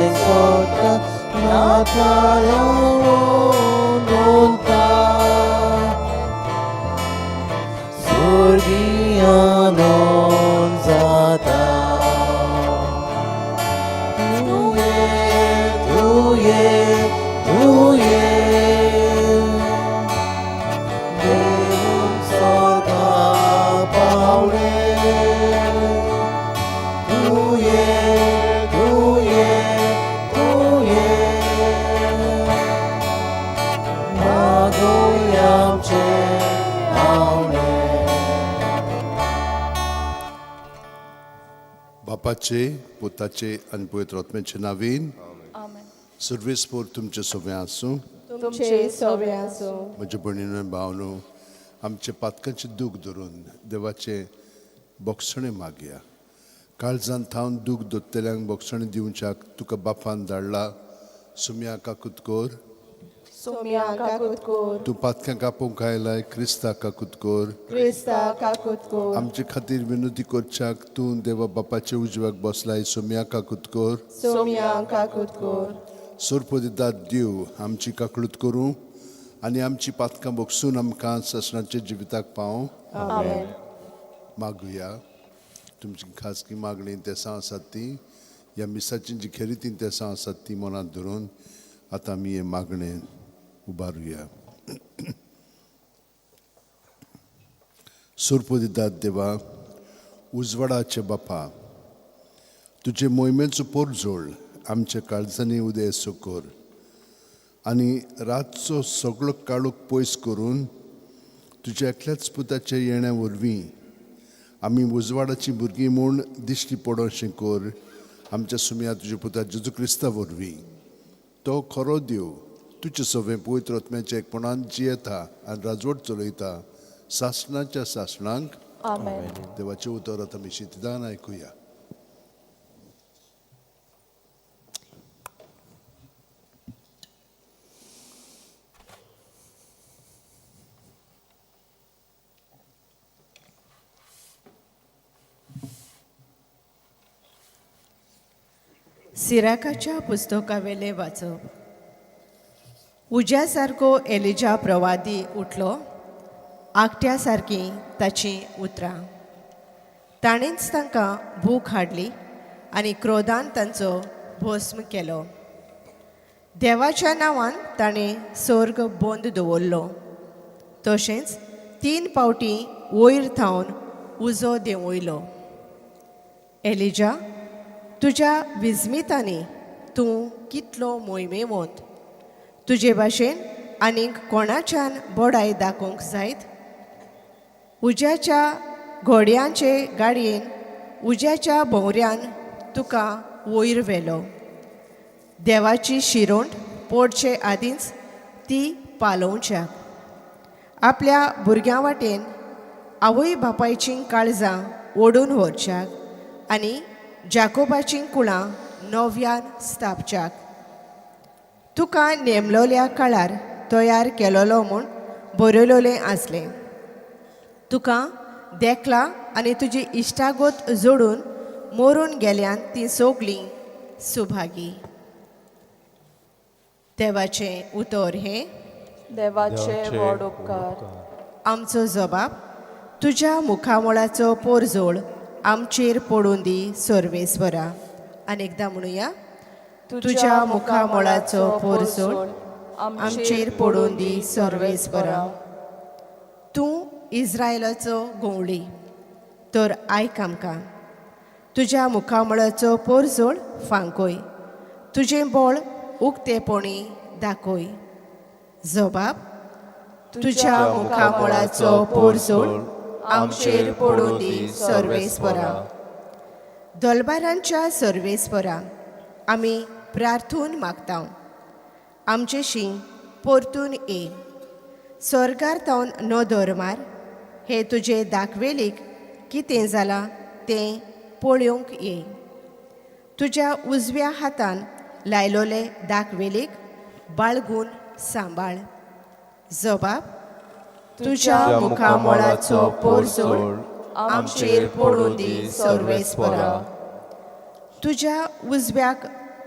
सोडटा नाताळा नोलता सुर्गियानोन जाता तुये तुये तुये देवून स्वर्गा पावले तुये तुये तुये मागोया आमचे आवणे. बापाचे, पुताचे आनी पवित्र आत्म्याचे नावीन. आमेन. सर्वेस्पोर तुमचे सोबें आसूं. तुमचे सोबे आसूं. म्हज्या भयणीनो, भावनो, आमचे पातकांचे दूख धरून देवाचे बोगसणें मागया. काळजान थावन दूख दोत्तल्यांक बोगसणें दिवच्याक तुका बापान धाडला. सुम्या काकूत कोर. सोम्या काकूत कोर. तूं पातकां कापूंक आयलाय, क्रिस्ता काकूत कोर. क्रिस्ता काकूत कोर. आमचे खातीर विनोती करच्याक तूं देवा बापाचे उजव्याक बसलाय. सोम्या काकूत कोर. सोम्या काकूत कोर. सोरपदिदात देव आमची काकळूत करूं आनी आमची पातकां बोगसून आमकां ससणाच्या जिविताक पावों. आमेन. मागुया. तुमची खाजगी मागणी तेसां आसात ती, ह्या मिसाची जी खेरीती तेसां आसात ती मनांत धरून आतां आमी हें मागणें उबारुया. सोरपदिदात देवा, उजवाडाचे बापा, तुजे मोहिमेचो पोरजोळ आमच्या काळजांनी उदय सो कर आनी रातचो सगळो काळोख पयस करून तुज्या एकल्याच पुताच्या येण्या वरवीं आमी उजवाडाची भुरगीं म्हूण दिश्टी पडोवशें कर. आमच्या सुमया तुज्या पुता जेजू क्रिस्ता वरवीं. तो खरो देव, तुजे सवें पवित्र आत्म्याच्या एकपणान जियेता आनी राजवट चलयता सासणाच्या सासणांक. आमेन. देवाचें उतर आतां आमी शितदान आयकुया. सिराकाच्या पुस्तकावेले वाचप. उज्या सारको एलिजा प्रवादी उठलो, आकट्या सारकीं ताचीं उतरां. ताणेंच तांकां भूक हाडली आनी क्रोधान तांचो भस्म केलो. देवाच्या नांवान ताणें स्वर्ग बंद दवरलो, तशेंच 3 फावटी वयर थावन उजो देंवयलो. एलिजा, तुज्या विजमितांनी तूं कितलो मोहिमेवंत! तुजे भाशेन आनीक कोणाच्यान बडाय दाखोवंक जायत? उज्याच्या घोड्यांचे गाडयेन, उज्याच्या भोंवऱ्यान तुका वयर व्हेलो. देवाची शिरोंट पडचे आदींच ती पालोवच्याक आपल्या भुरग्यां वाटेन आवय बापायचीं काळजां ओडून व्हरच्याक आनी जाकोबाचीं कुळां नव्यान स्थापच्याक तुका नेमलोल्या काळार तयार केलोलो म्हूण बरयलोलें आसलें. तुका देखला आनी तुजी इश्टागत जोडून मरून गेल्यान तीं सगळीं सुभागी. देवाचें उतर हें. देवाचे व्हड उपकार. आमचो जबाब तुज्या मुखामळाचो पोरजोळ आमचेर पडून दी सर्वेस्वरा. आनी एकदां म्हणुया, तुज्या मुखामळाचो पोरजोळ आमचेर पडून दी सर्वेस्वरा. तूं इस्रायलाचो गवळी तर आयक आमकां. तुज्या मुखामळाचो पोरजोळ फांकोय, तुजें बळ उक्तेपणी दाखय. जबाब तुज्या मुखामळाचो पोरजोळ आमचेर पडून दी सर्वेस्वरा. दलबारांच्या सर्वेस्वरा, आमी प्रार्थून मागता, आमचेशी परतून ये. स्वर्गार थावन नदर मार, हे तुजे दाखवेलीक कितें जालां तें पळोवंक ये. तुज्या उजव्या हातान लायलोले दाखवेलीक बाळगून सांबाळ. जबाब तुज्या मुखामळाचो पोरजोळ आमचेर पडून दी सर्वेस्वरा. तुज्या उजव्याक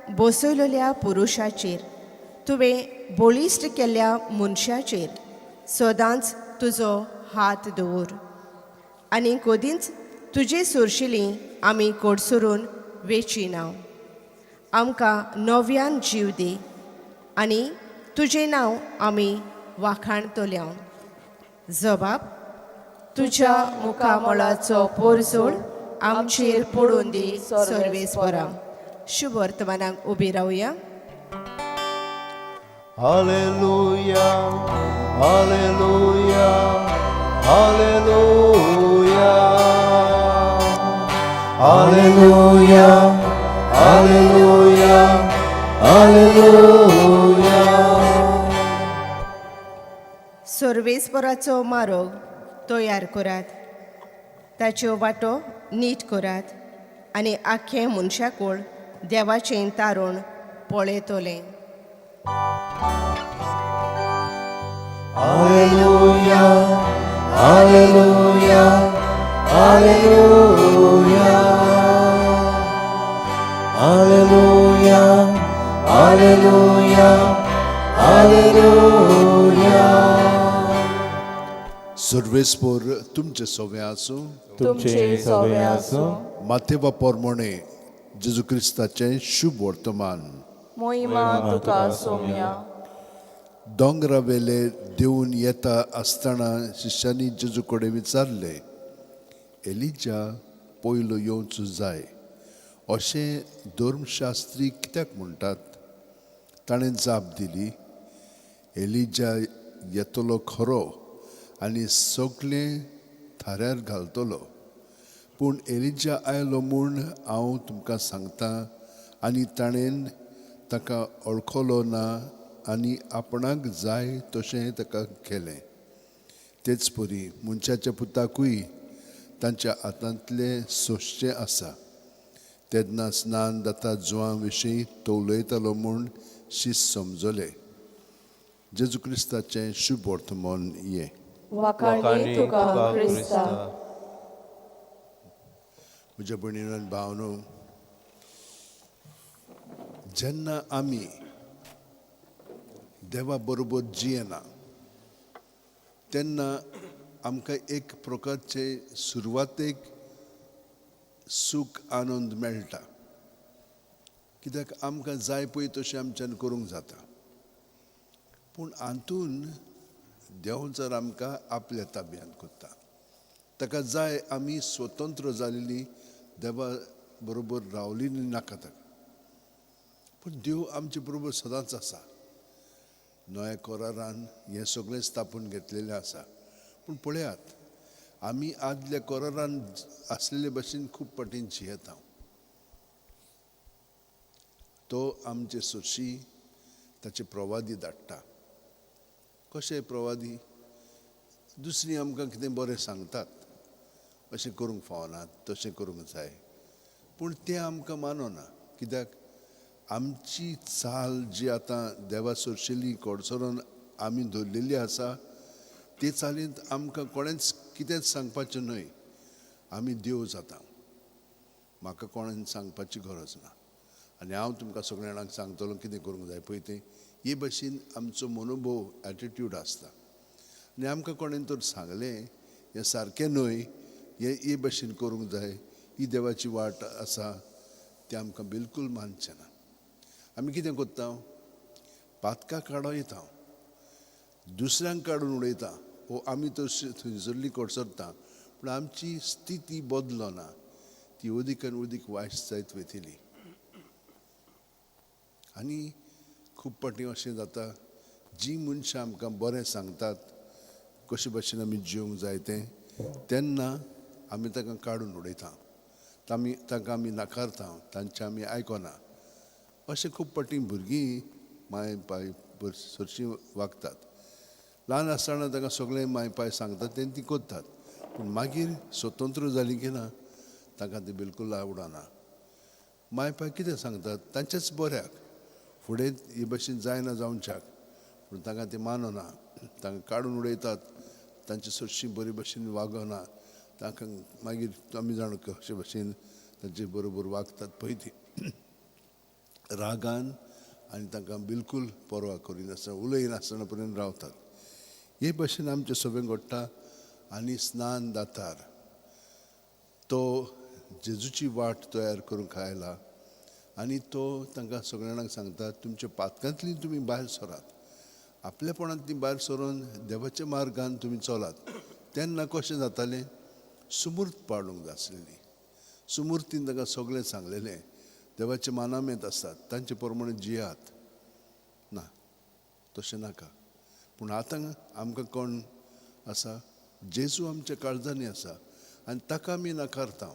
बसयलेल्या पुरुशाचेर तुवें बळिश्ट केल्ल्या मनशाचेर सदांच तुजो हात दवर आनी कदींच तुजे सुरशिली आमी कोडसरून वेची ना. आमकां नव्यान जीव दी आनी तुजें नांव आमी वाखाणतल्या. जबाब तुज्या मुखामळाचो पोरजोळ आमचेर पडून दी सर्वेस्परा. शुभ वर्तमानाक उबी रावया. Alleluia, Alleluia, Alleluia, Alleluia, Alleluia, Alleluia. सर्वेस्पराचो मारोग तयार करात, ताच्यो वाटो नीट करात आनी आख्खें मनशाकूळ देवाचें तारुण पळयतलें. Alleluia, Alleluia, Alleluia, Alleluia, Alleluia, Alleluia. सर्वेस्पोर तुमचे सोवे आसूं. तुमचे सवे आसूं. मातेवा पोरमोणे जेजू क्रिस्ताचें शुभ वर्तमान. मोहिमा तुका सोम्या. दोंगरावेले देवून येता आसतना शिष्यांनी जेजू कडेन विचारलें, एलिजा पयलो येवचो जाय अशें धर्मशास्त्री कित्याक म्हणटात? ताणें जाप दिली, एलिजा येतलो खरो आनी सगळें थाऱ्यार घालतलो, पूण एलिजा आयलो म्हूण हांव तुमकां सांगता आनी ताणें ताका वळखलो ना आनी आपणाक जाय तशें ताका केलें. तेच परी मनशाच्या पुताकूय तांच्या हातांतलें सोंसचें आसा. तेन्ना स्नान दाता जुवां विशीं तो उलयतालो म्हूण शीस समजले. जेजू क्रिस्ताचें शुभ वर्तमान हें. वाखाणणी तुका क्रिस्ता. म्हज्या भयणीन आनी भावनो, जेन्ना आमी देवा बरोबर जियेना तेन्ना आमकां एक प्रकारचे सुरवातेक सूख आनंद मेळटा, कित्याक आमकां जाय पळय तशें आमच्यान करूंक जाता. पूण हातून देव जर आमकां आपल्या ताब्यांत करता, ताका जाय आमी स्वतंत्र जालेली देवा बरोबर रावली नाका ताका, पूण देव आमचे बरोबर सदांच आसा. नव्या करारान हें सगळें स्थापून घेतलेलें आसा. पूण पळयात, आमी आदल्या करारान आसलेले भशेन खूब फावटीं जियेता. तो आमचे सोशी ताचे प्रवादी धाडटा. कशे प्रवादी? दुसरी आमकां कितें बरें सांगतात, अशें करूंक फावना, तशें करूंक जाय, पूण तें आमकां मानना. कित्याक आमची चाल जी आतां देवा सोरशिल्ली कोडसरोन आमी दवरलेली आसा ते चालींत आमकां कोणेंच कितेंच सांगपाचें न्हय. आमी देव जाता, म्हाका कोणें सांगपाची गरज ना आनी हांव तुमकां सगळ्या जाणांक सांगतलो कितें करूंक जाय पळय तें. हे भशेन आमचो मनोभोव एटिट्यूड आसता आनी आमकां कोणें तर सांगलें हें सारकें न्हय, हें हे भशेन करूंक जाय, ही देवाची वाट आसा, तें आमकां बिलकूल मानचें ना. आमी कितें करता? पातकां काडून येता, दुसऱ्यांक काडून उडयता, वो आमी तर थंयसरली कडसरता, पूण आमची स्थिती बदलना, ती अदीक आनी अदीक वायट जायत वयतली. आनी खूब फावटी अशें जाता, जीं मनशां आमकां बरें सांगतात कशे भशेन आमी जिवंक जाय तें, तेन्ना आमी तांकां काडून उडयता, आमी तांकां आमी नाकारता, तांचें आमी आयकना. अशें खूब फावटी भुरगीं माय पाय सरशीं वागतात. ल्हान आसतना तांकां सगळें माय पाय सांगतात तें तीं करतात, पूण मागीर स्वतंत्र जालीं की ना तांकां तें बिलकूल आवडना. माय पाय कितें सांगतात तांचेच बऱ्याक, फुडें हे भशेन जायना जावच्याक, पूण तांकां तें मानना, तांकां काडून उडयतात, तांचे सरशीं बरे भशेन वागना, तांकां मागीर आमी जाणा कशे भशेन तांचे बरोबर वागतात पळय ती. रागान आनी तांकां बिलकूल पर्वा करिनासतना उलयनासतना पर्यंत रावतात. हे भशेन आमचें सगळें घडटा. आनी स्नान दातार तो जेजूची वाट तयार करूंक आयला आनी तो तांकां सगळ्या जाणांक सांगता, तुमच्या पातकांतली तुमी भायर सरात, आपलेपणांतली भायर सरून देवाच्या मार्गान तुमी चलात. तेन्ना कशें जातालें, सुमूर्त पाडूंक जाय आसलेली. सुमुर्तीन तांकां सगळें सांगलेलें, देवाचे मानामेत आसात तांचे प्रमाणे जियात. ना, तशें नाका. पूण आतां आमकां कोण आसा, जेजू आमच्या काळजांनी आसा आनी ताका आमी नाकारता.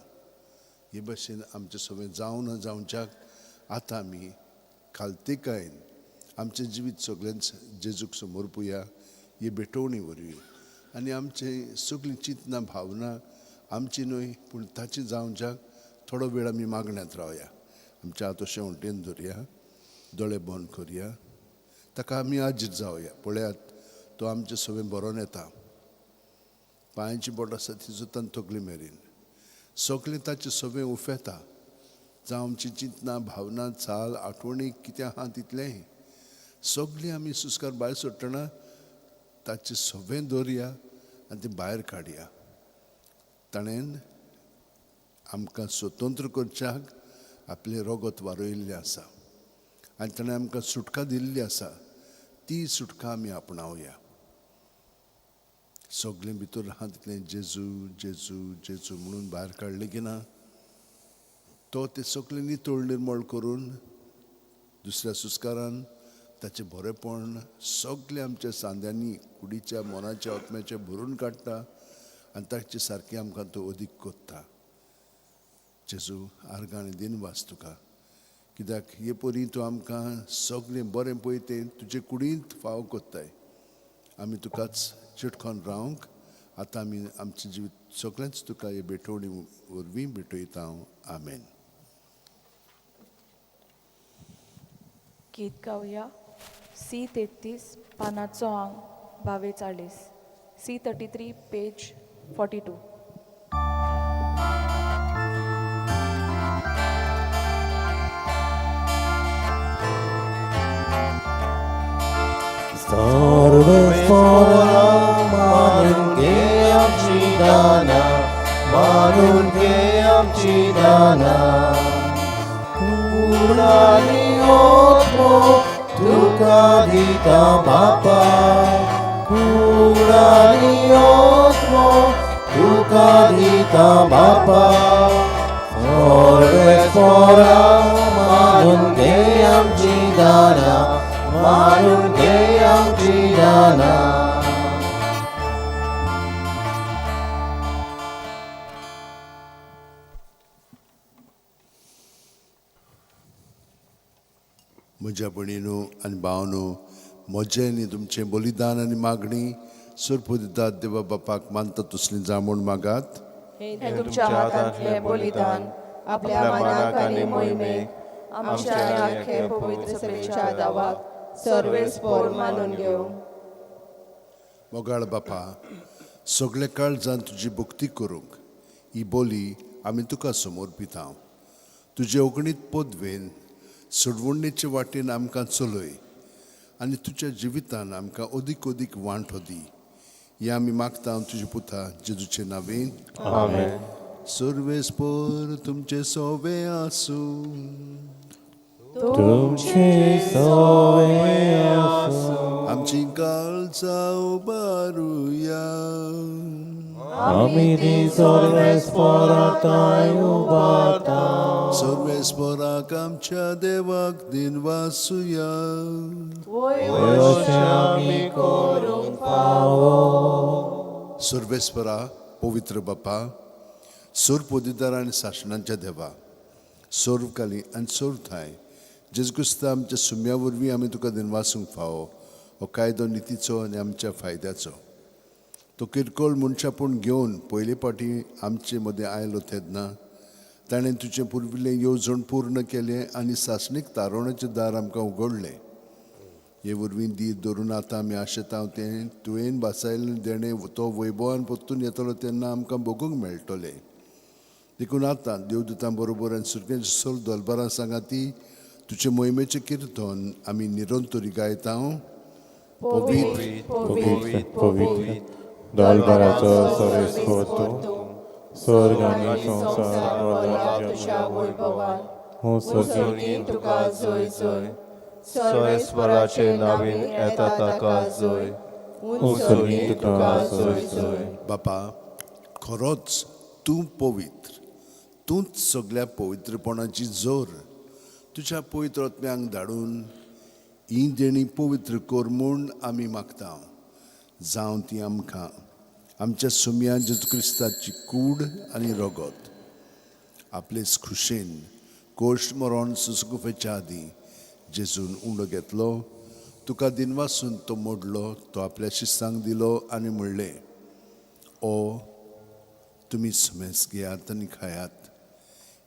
हे भशेन आमचें सगळें जावन जावच्याक आतां आमी खालतीकायेन आमचें जिवीत सगळेंच जेजूक समर्पुया ही भेटवणी वरवीं आनी आमचें सगळीं चिंतनां भावना आमची न्हय पूण ताची जावच्याक थोडो वेळ आमी मागण्यांत रावया. आमच्या हात अशें वटेन धरया, दोळे बंद करया, ताका आमी आजीत जावया. पळयात तो आमचें सगळें बरोवन येता. पांयांची बोट आसा ती सुद्दां तकली मेरेन सगळें ताचें सगळें उफेता. जावं आमची चिंतनां भावना चाल आठवणी कितें आहा तितलेंय सगळें आमी सुस्कार भायर सोडटना ताचें सगळें दवरया आनी तें भायर काडया. ताणें आमकां स्वतंत्र करच्याक आपलें रगत वारयल्लें आसा आनी ताणें आमकां सुटका दिल्ली आसा. ती सुटका आमी आपणावया. सगळें भितर आहा तितलें जेजू जेजू जेजू म्हणून भायर काडलें की ना, तो तें सगळें नितळ निर्मळ करून दुसऱ्या सुस्कारान ताचें बरेंपण सगळें आमच्या सांद्यांनी कुडीच्या मनाच्या आत्म्याच्या भरून काडटा आनी ताचे सारकें आमकां तो अदीक कोत्ता. जेजू आर्गां आनी दिनवास तुका, कित्याक हे परी तूं आमकां सगळें बरें पळय तें तुजे कुडींत फाव कोत्ताय. आमी तुकाच चिटकोन रावंक आतां आमी आमचें जिवीत सगळेंच तुका हे भेटवणी वरवीं भेटयता हांव. आमेन. गीत गावया सी 33 पानाचो आंग 42, सी 33 पेज 42. सर्वेस्पोरा मानून घे आमची दाना, मानून घे आमची दाना. पूर्ण आनी आत्मो तुका दिता बापा, पूर्ण आनी आत्मो तुका दिता बापा. सर्वेस्पोरा मानून घे आमची दाना, मानून घे आमची दाना. म्हज्या भयणीनो आनी भावनो, म्हजें आनी तुमचें बलिदान आनी मागणी सरपदितात देवा बापाक मानता तसली जा म्हूण मागात. हें तुमच्या हातांतलें बलिदान आपल्या मनाक आनी मोहिमेक आमच्या आनी आख्खे पवित्र सभेच्या दावाक सर्वेस्पोर मानून घेवं. मोगाळ बापा, सगळे काळजान तुजी भक्ती करूंक ही बोली आमी तुका समर्पिता. तुजे अगणीत पदवेन सोडवणेचे वाटेन आमकां चलय आनी तुज्या जिवितान आमकां अदीक अदीक वांटो दी. हें आमी मागता तुजे पुता जेजूचे नांवेन. आमेन. सर्वेस्पोर तुमचे सोवे आसूं. तुमचे सोवे आसूं. आमची काळजां उबारुया. आमी ती सर्वेस्पोरा थंय उबारता. सर्वेस्पोराक आमच्या देवाक दिनवासुया. अशें आमी करूंक फावो. सर्वेस्परा पवित्र बापा, सर्व पदिदार आनी सासणांच्या देवा, सर्वकाली आनी सर्व ठांय जेजू क्रिस्ता आमच्या सुम्या वरवीं आमी तुका दिनवासूंक फावो. हो कायदो नितीचो आनी आमच्या फायद्याचो. तो किरकोळ मनशापूण घेवन पयले फावटी आमचे मदें आयलो तेन्ना ताणें तुजें पुर्विल्लें येवजण पूर्ण केलें आनी सासणीक तारोणाचें दार आमकां उगडलें. हे वरवीं धीर धरून आतां आमी आशेता तें तुवें भासायल्लें देणें तो वैभवान परतून येतलो तेन्ना आमकां भोगूंक मेळटलें. देखून आतां देवदूतां बरोबर आनी सुरग्यांच्या सोल दलबारां सांगाती तुजे मोहिमेचें किर्तन आमी निरंतरी गायता. पवित्र, पवित्र, पवित्र, दलभराचो सर्वेस्पर तूं, स्वर्ग आनी संवसार भरला तुज्या वैभवान. हो सर्गी सर्गीं तुका जय जय. सर्वेस्पराचे नावीन येता ताका जय. ओ सर्गी तुका जय जय. बापा, खरोच तूं पवित्र, तूंच सगल्या पवित्रपणाची जोर. तुज्या पवित्र आत्म्यांक धाडून ही देणी पवित्र कर म्हूण आमी मागता. जावं ती आमकां आमच्या सुमया जेजू क्रिस्ताची कूड आनी रगत. आपलेच खुशेन कोश मरण सुसगुफेच्या आदीं जेजून उंडो घेतलो, तुका दिनवासून तो मोडलो, तो आपल्या शिस्तांक दिलो आनी म्हणलें, ओ तुमी समेस घेयात आनी खायात,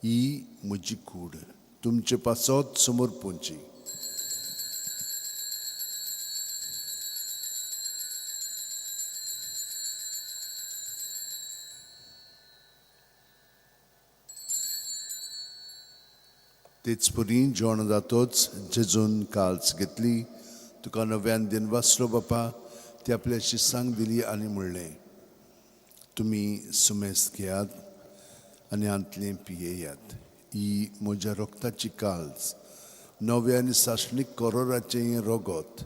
ही म्हजी कूड तुमचे पासत समर्पूंची. तेच परी जेवण जातोच जेजून काल्स घेतली, तुका नव्यान दिनवासलो बापा, ती आपल्या शिस्तांक दिली आनी म्हणलें, तुमी सुमेस घेयात आनी हांतलें पियेयात, ही म्हज्या रक्ताची काल्स, नव्या आनी सासणीक करोराचें हें रगत,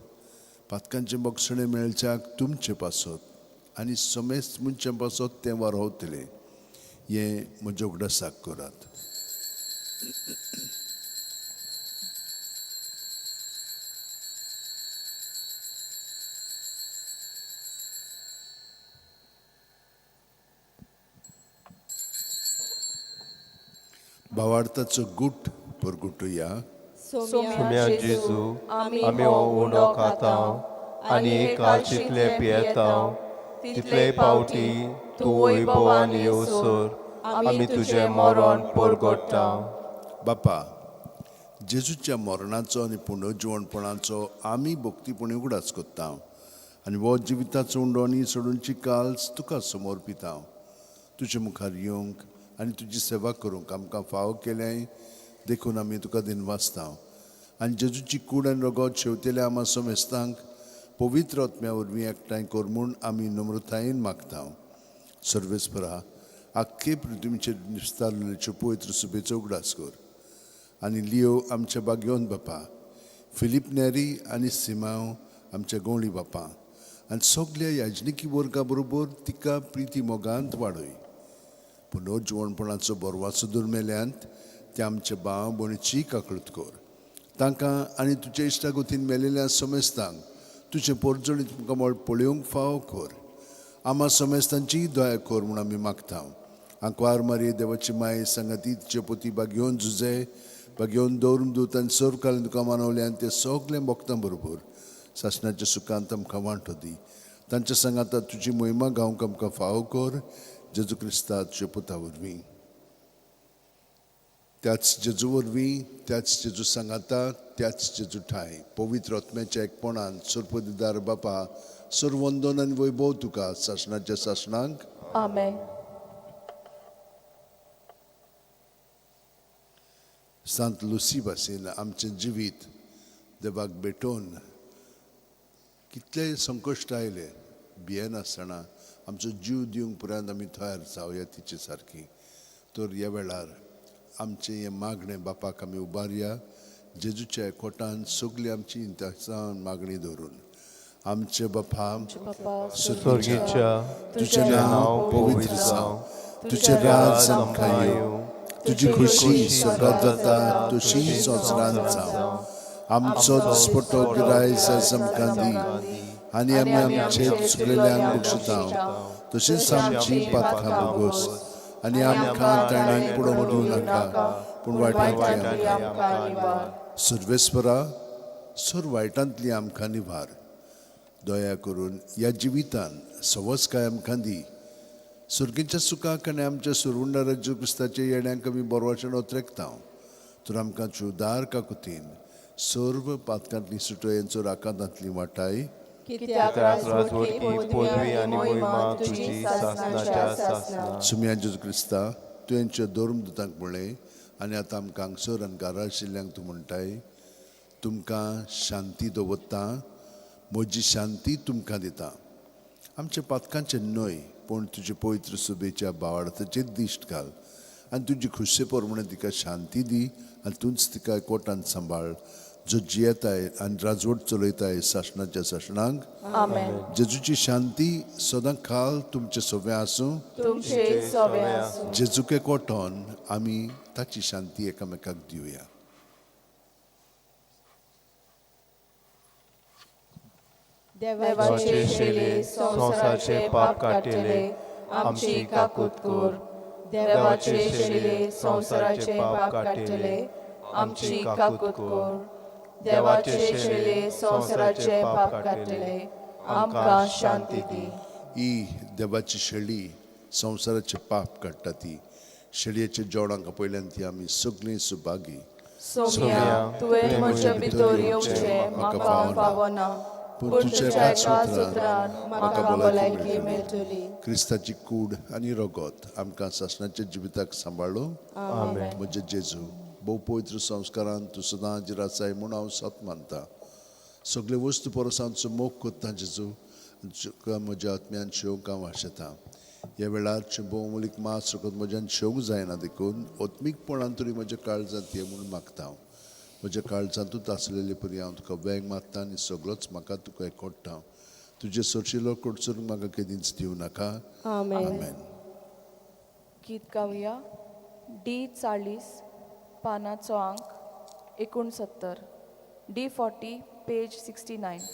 पातकांचें बक्षणें मेळच्याक तुमचे पासत आनी समेस्त मनशां पासत तें वारोवतलें. हें म्हज्या उगडासाक करात. भावार्थाचो गुट परगुटुया. सुम्या जेजू, आमी हो उंडो खाता आनी कालचितले पियेता, तितले पावटी तूं वैभवान येवसर आमी तुजें मरण परगट्टा. बापा, जेजूच्या मरणाचो आनी पुनर्जिवणपणाचो आमी भक्तीपणी उगडास करता आनी हो जिविताचो उंडो आनी सोडूनची काल्स तुका समर्पिता. तुजे मुखार येवंक आनी तुजी सेवा करूंक आमकां फावो केलें देखून आमी तुका दिनवासता. आनी जेजूची कूड आनी रगत शेवतेल्या आमा समेस्तांक पवित्र आत्म्या वरवीं एकठांय कर म्हूण आमी नम्रतायेन मागता. सर्वेस्परा, आख्खे पृथ्वीचेर निस्तारलेच्यो पवित्र सुबेचो उगडास कर आनी लियो आमच्या बागयोन बापा, फिलीप नेरी आनी सिमांव आमच्या गवळी बापा आनी सगल्या याजनिकी वर्गा बरोबर तिका प्रिती मोगांत वाडय. पुनर्जिवणपणाचो बरवाचो दुर्मेल्यांत ते आमच्या भाव भयणीची काकळूत कर. तांकां आनी तुज्या इश्टागतीन मेलेल्या समेस्तांक तुजें पोरजोळीत कमळ पळोवंक फावो कर. आमा समेस्तांची दया कर म्हूण आमी मागता. आंकवार मारये देवाची माये सांगाती तिचे पोती बागयोवन झुजे बागयोवन दवरून दूत आनी सर्व कालीन तुका मानवले आनी ते सगळे भक्तां बरोबर सासणाच्या सुखांत आमकां वांटो दी. तांच्या सांगाता तुजी मोहिमा गावंक आमकां फावो कर, जेजू क्रिस्ता तुज्या पुता वरवीं. त्याच जेजू वरवीं, त्याच जेजू सांगाता, त्याच जेजू ठाय पवित्र आत्म्याच्या एकपणान सरपदिदार बापा, सर्वंदन आनी वैभव तुका सासणाच्या सासणांक. आमेन. सांत लुसी भाशेन आमचें जिवीत देवाक भेटोवन कितलेय संकश्ट आयले भियेनासतना आमचो जीव दिवंक पर्यंत आमी तयार जावया तिचे सारकी. तर ह्या वेळार आमचें हें मागणें बापाक आमी उबारया, जेजूच्या एकवटान सगळी आमची इंतासां मागणी दवरून. आमचे बापा स्वर्गीच्या, तुजें नांव पवित्र जावं, तुजें राज आमकां येवं, तुजी खुशी स्वर्गात जाता तशी संवसारांत जावं. आमचो दिसपटो गिरायस आयज आमकां दी आनी आमी आमचे चुकलेल्यांक बक्षिता तशींच आमची पातकां भोगोस आनी आमकां ताणें पुडोवंक दिवं नाका, पूण वायटांतली आमकां. सर्वेस्परा, सर वायटांतली आमकां निवार. दया करून ह्या जिवितान सवसकाय आमकां दी. सर्गीच्या सुखाक आनी आमच्या सुरवंडार जेजू क्रिस्ताच्या येण्याक आमी बरवाचें नोत्रेकता. तर आमकां चुदार काकुतीन सर्व पातकांतली सुटोyenचो राकांतांतली वाटाय. कित्याक राजवटकी, पदवी आनी मोहिमा तुजी सासणाच्या सासणा. सुम्या जेजू क्रिस्ता, तुवें धर्मदूतांक म्हणलें, आनी आतां आमकां हांगसर आनी घरा आशिल्ल्यांक तूं म्हणटाय, तुमकां शांती दवरता, म्हजी शांती तुमकां दिता. आमच्या पातकांचें न्हय पूण तुजे पवित्र सभेच्या भावार्थाचेर दिश्ट घाल आनी तुजी खुशे प्रमाणे तिका शांती दी आनी तूंच तिका कोटान सांबाळ, जो जियेताय आनी राजवट चलयताय सासणाच्या सासणांक. आमेन. जेजूची शांती सदां काल तुमचे सगळें आसूं. तुमचे सवे आसूं. जेजूके कोटोन आमी ताची शांती एकामेकाक दिवया. देवाचे शेले संवसाराचे पाप काडटले, आमची काकूत कर. देवाचे शेले संवसाराचे पाप काडटले, आमची काकूत कर. देवाचे शेले संवसाराचे पाप काडटले, आमकां शांती दी. ही देवाची शेळी संवसाराचे पाप काडटा. ती शेळयेच्या जेवणाक पयल्यान ती आमी सगळीं सुभागी. सोम्या, तुवें म्हज्या भितर येवचें म्हाका फावना, पूण तुज्या एका सुत्रान म्हाका भलायकी मेळटली. क्रिस्ताची कूड आनी रगत आमकां सासणाच्या जिविताक सांबाळू. आमेन. म्हजे जेजू, भोव पवित्र संस्कारान तूं सदां हाजीर आसाय म्हूण हांव सत मानता. सगळे वस्तू परस हांव तुजो मोग करता जेजू, तुका म्हज्या आत्म्यान शेवंक हांव आशेतां. ह्या वेळार भोवमूलीक मास रगत म्हज्यान शेवंक जायना, देखून आत्मीकपणान तरी म्हज्या काळजांत ये म्हूण मागता हांव. म्हज्या काळजांतूच आसलेले परी हांव तुका वेंग मारता आनी सगळोच म्हाका तुका एकवटा. तुजे सोशिलो कडसून म्हाका केदींच दिवं नाका. आमेन. आमेन. गीत गावया डी 40, पानाचो आंक 69, डी 40, पेज 69.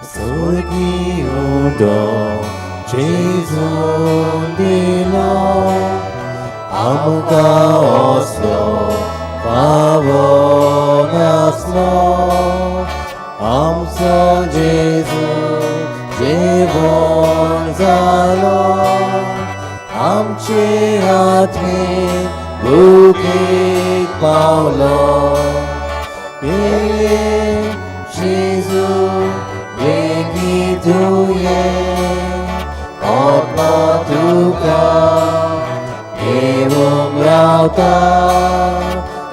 स्वर्गीय उदो जेजून दिलो आमकां असलो फावो नासलो. आमचो जेजू जेवण जालो, आमचे हातीन भुकेक पावलो. ये जेजू बेगी तुवें आत्मा तुका घेवंक रावता.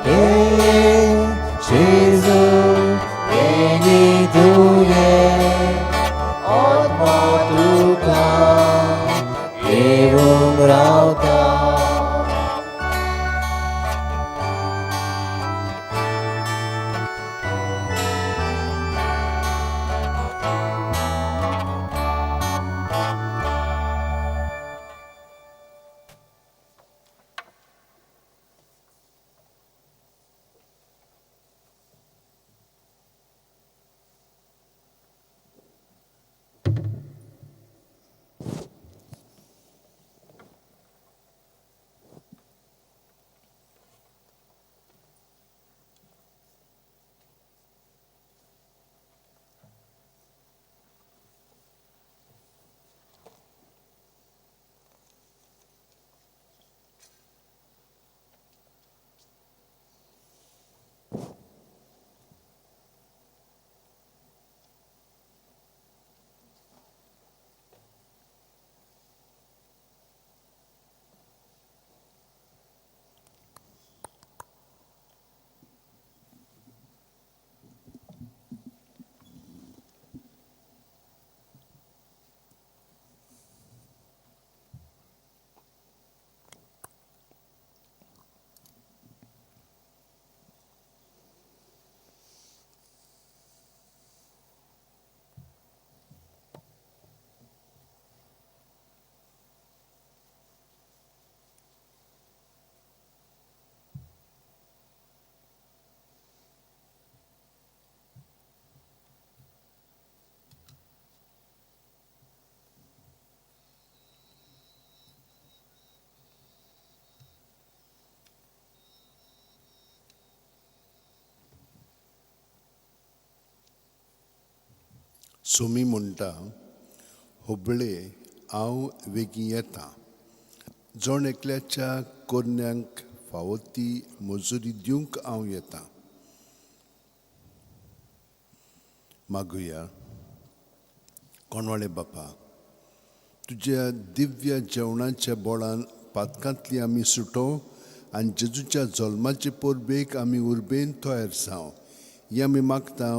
ये जेजू बेगी तुवें आत्मा तुका घेवंक रावता. सोमी म्हणटा, होबळे हांव वेगीं येता. जण एकल्याच्या कोरन्यांक फावो ती मजुरी दिवंक हांव येता. मागुया. कोणवाळे बापा, तुज्या दिव्य जेवणाच्या बोळान पातकांतली आमी सुटो आनी जेजूच्या जल्माचे परबेक आमी उर्बेन तयार जावं, हें आमी मागता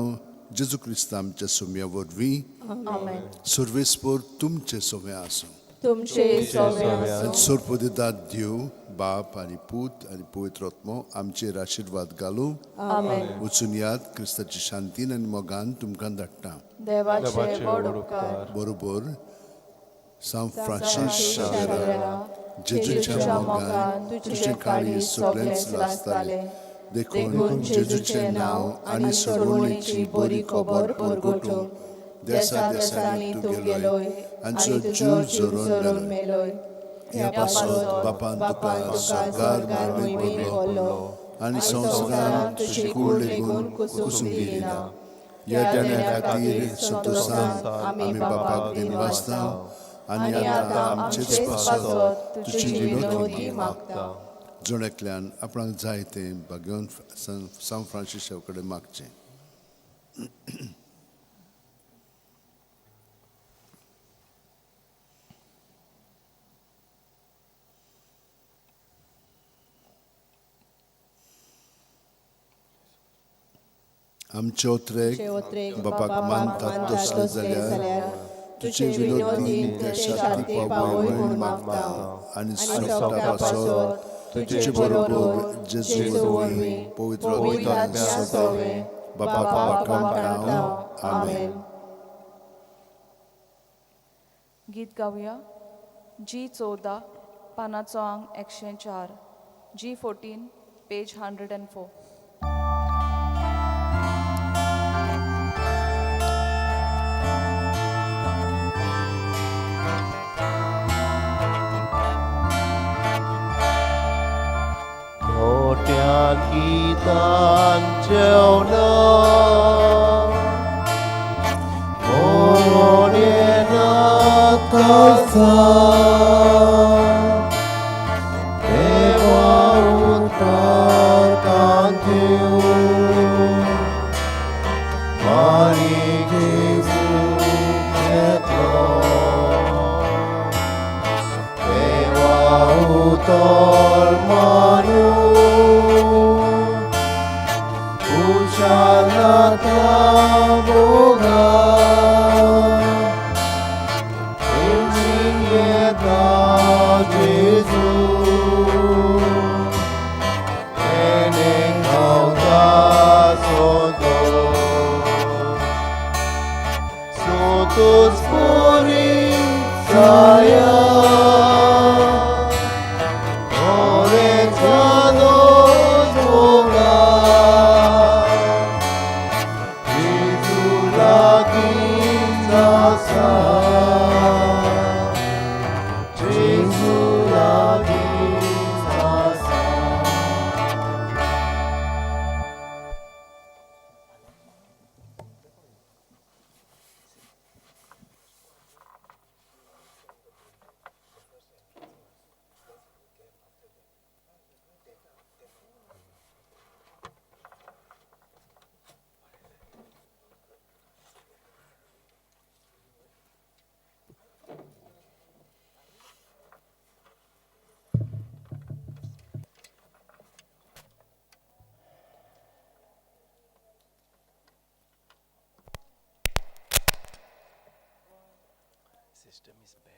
जेजू क्रिस्त आमच्या सोम्या वरवीं. आमेन. सर्वेस्पर तुमचे सोमे आसूं. तुमचे सोवे आसूं. आनी सरपदिदाद देव बाप आनी पूत आनी पवित्र आत्मो आमचेर आशिर्वाद घालूं. आमेन. वचून याद क्रिस्ताची शांतीन आनी मोगान तुमकां धाडटा. देवाचे व्हड उपकार. बरोबर सांत फ्रांसीस शावेरा, जेजूच्या मोगान तुजें काळीज सगळेंच लासतालें, देखून जेजूचें नांव आनी सोडवणेची बरी खबर परगटूंक देसा देसांनी तूं गेलोय आनी तुजो जीव झरोवन मेलोय. ह्या पासत बापान तुका सरकार मोहिमेंत भरलो आनी संवसारान तुजी कूड लेगून कुसूंक दिली ना. ह्या देण्या खातीर संतोसान आमी बापाक दिनवासता आनी आतां आमचेच पासत तुजी विनोदी मागता. जण एकल्यान आपणाक जाय तें भाग्यवन सांत फ्रांसीसा कडेन मागचें. आमचे ओत्रेक बापाक मानतात तसले जाल्यार तुजे विनोदी त्या शांती पावय म्हूण मागता आनी सोंपता पासत तुजे बरोबर जेजू वरवीं पवित्र आत्म्या सवें बापाक मागता. आमेन. गीत गावया. जी 14 पानाचो आंग 104, जी 14 पेज 104. मोठ्या गीतान जेवण कसा देवा उतार दिव मारी जेजू येतलो देवा उतर मारू उशालता बोगा जेजू एने खावता सोदो सोतोस पुरी साया System is bad.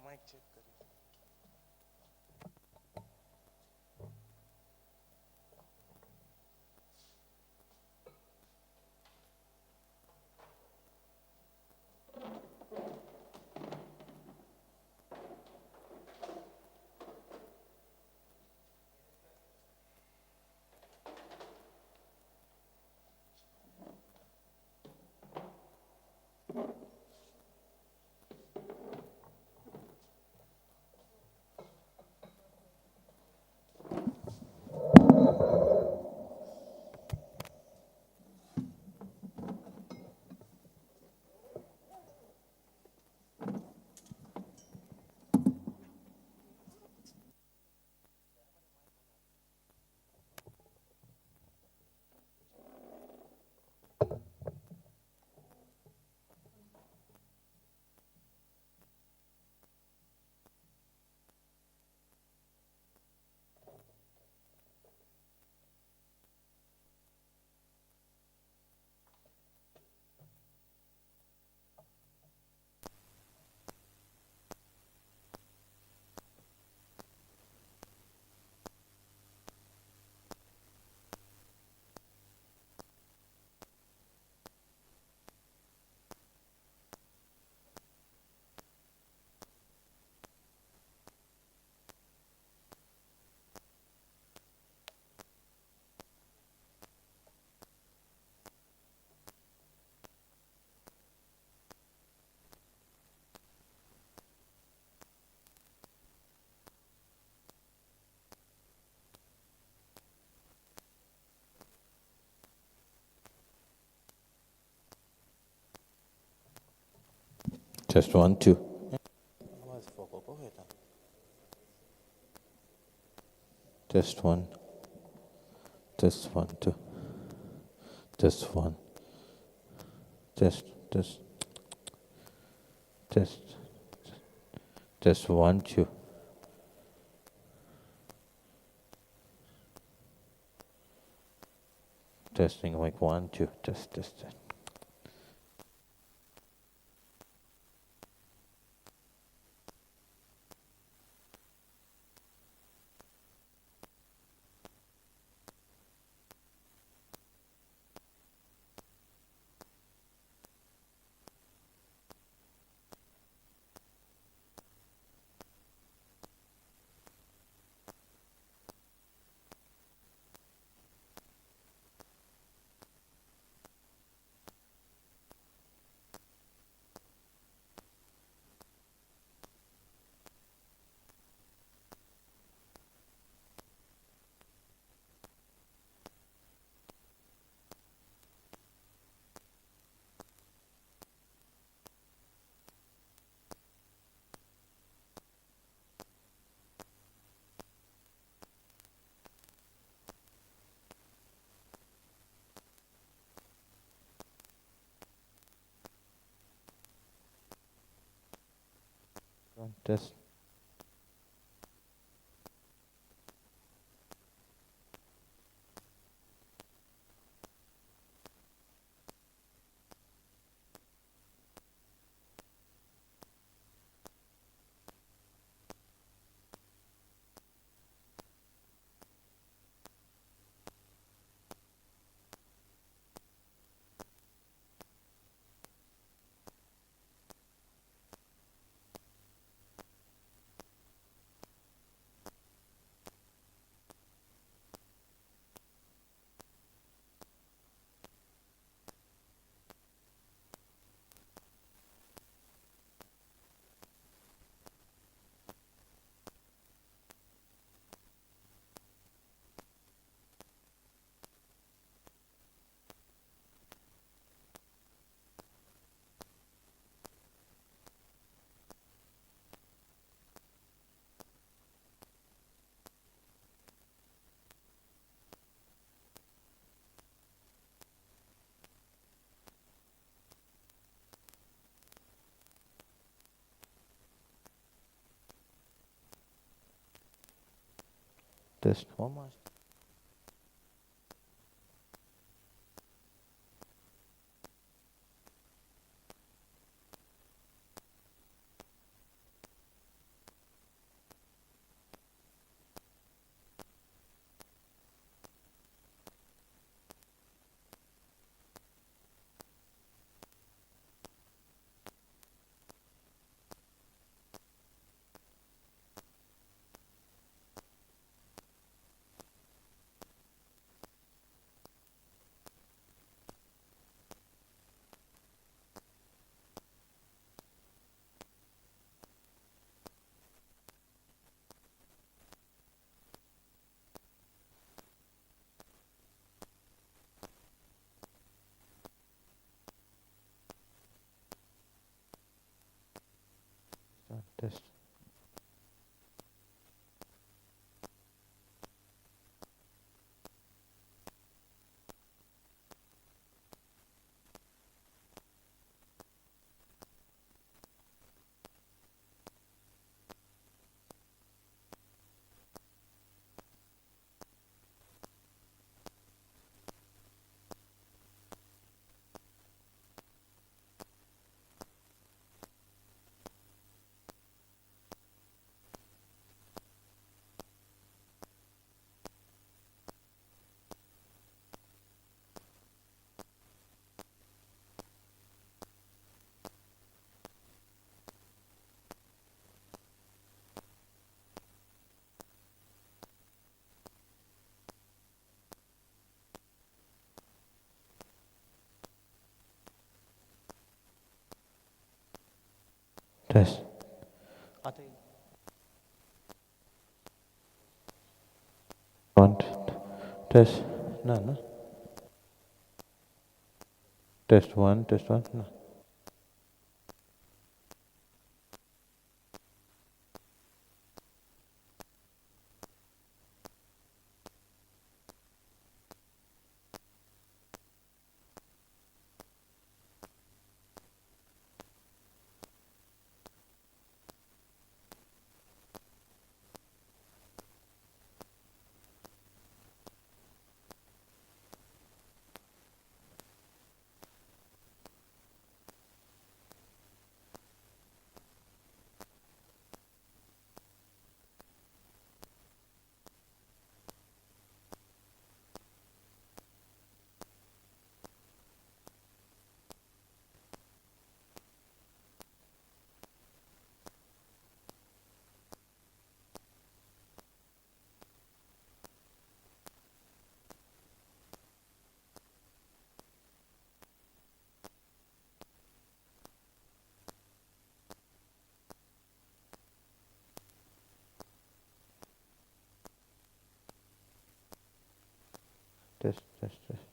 Mic check करिए. Test 1, 2. Test 1. Test 1, 2. Test 1. Test, test. Test. Test 1, 2. Testing mic 1, 2. Test, test, test. Test. Test one more. Test. Test. One, test. No, no. Test one, no. Test, test, test.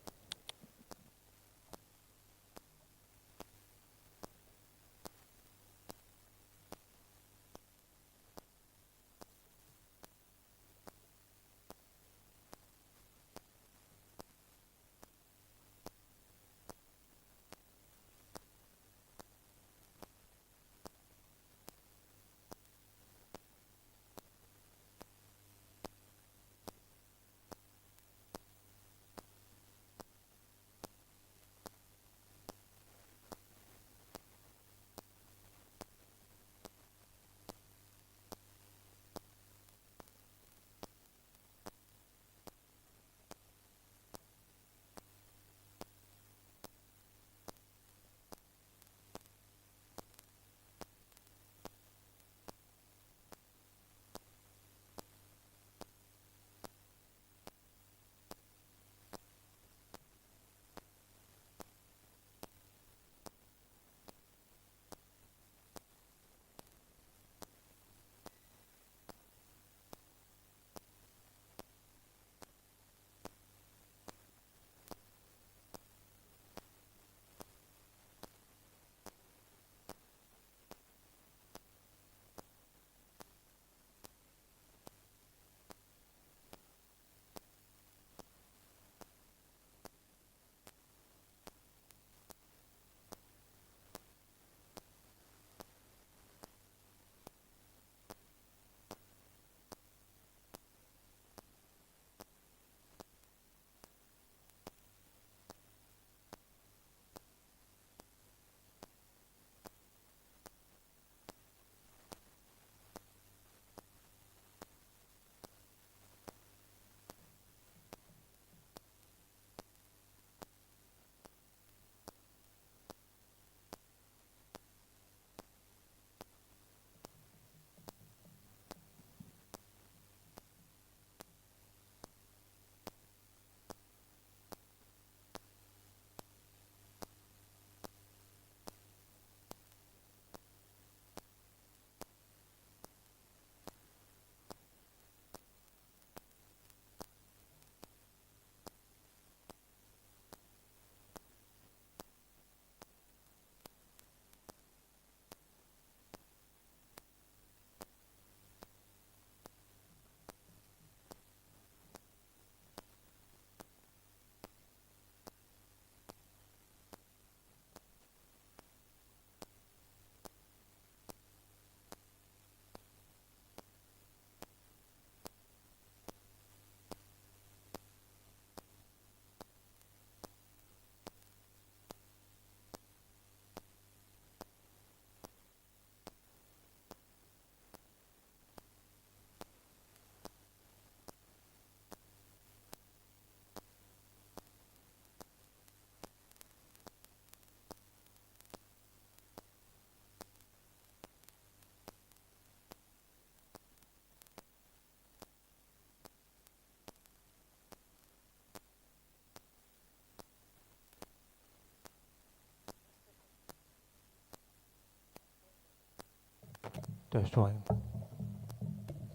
Test one.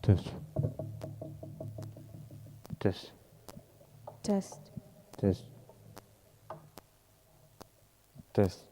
Test. Test. Test. Test. Test.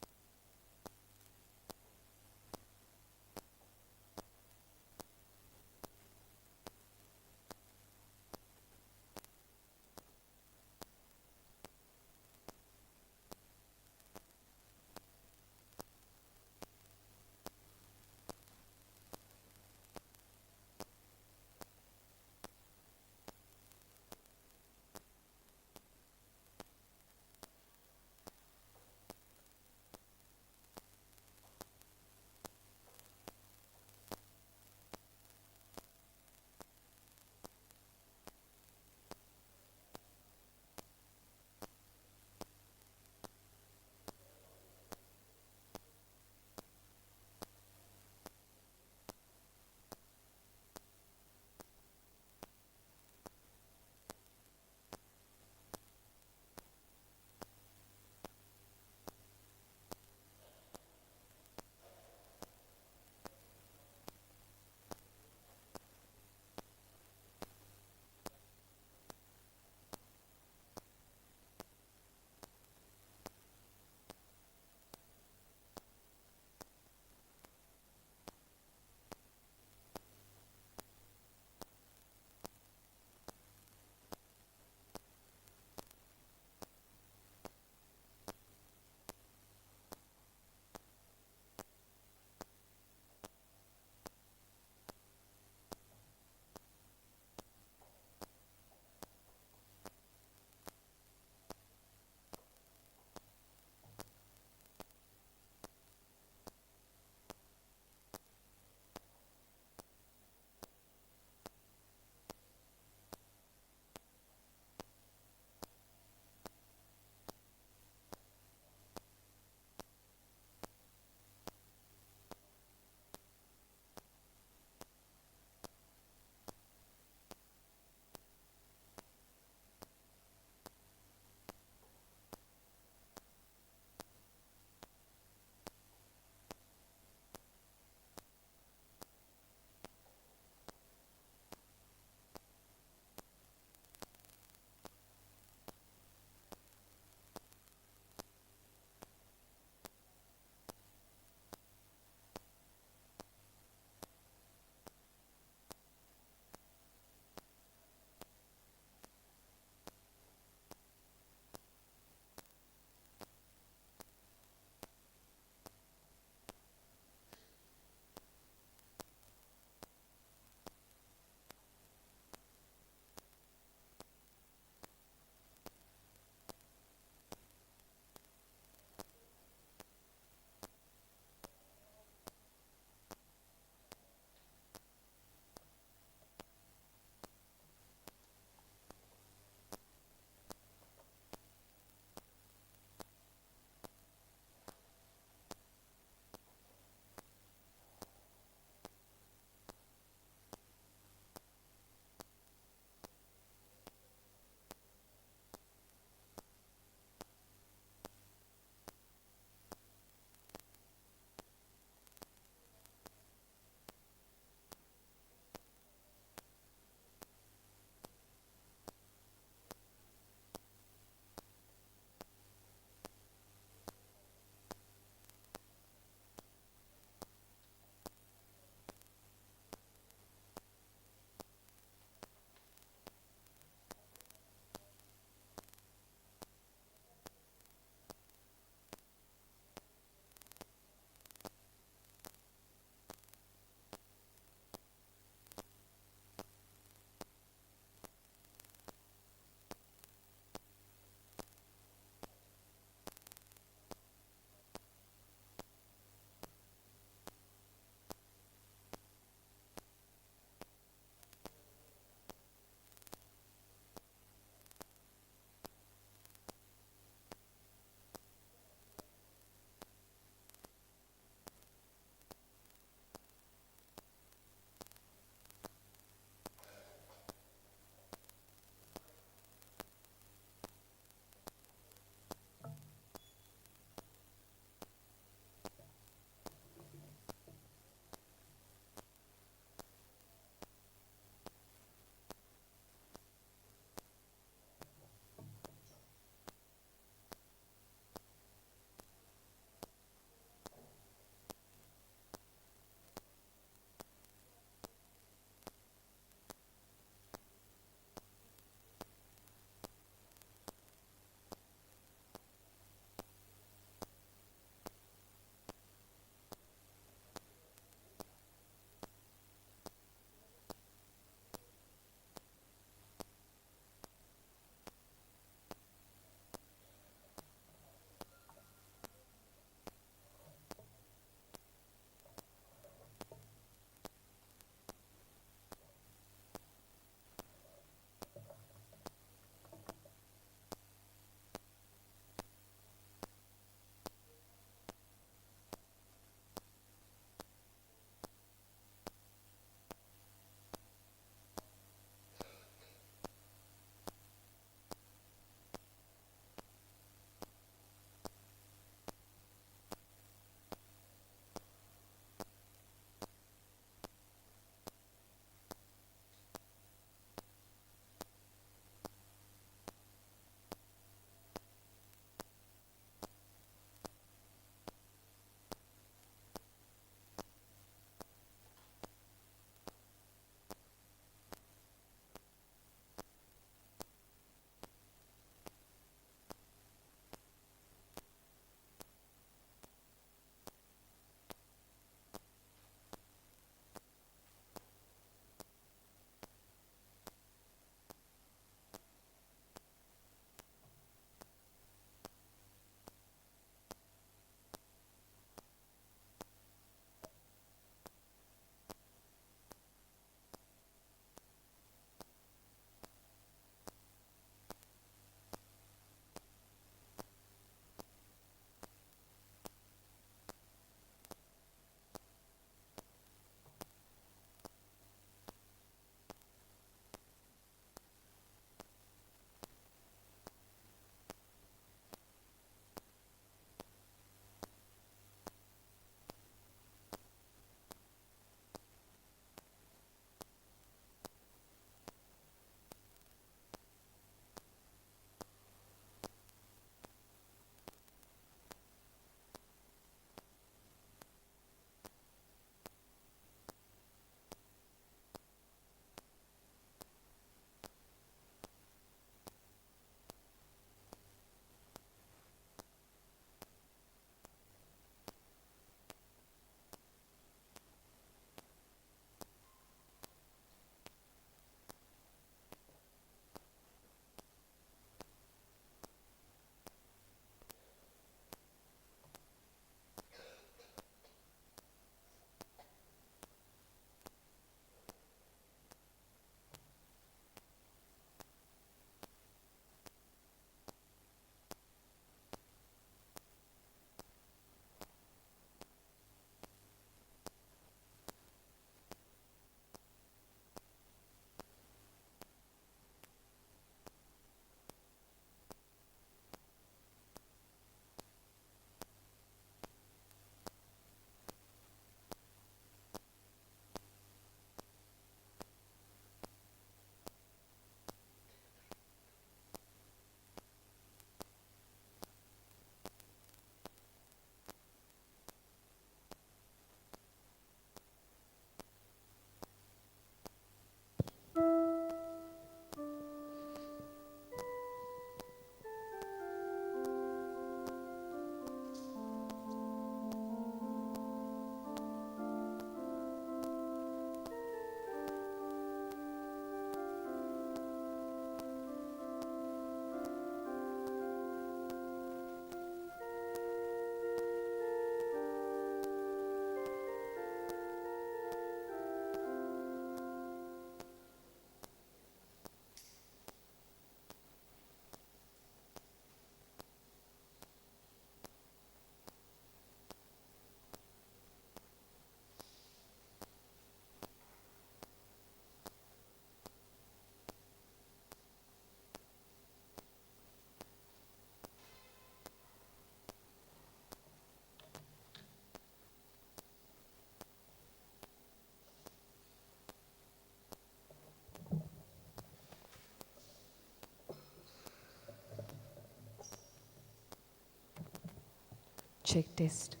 Check test.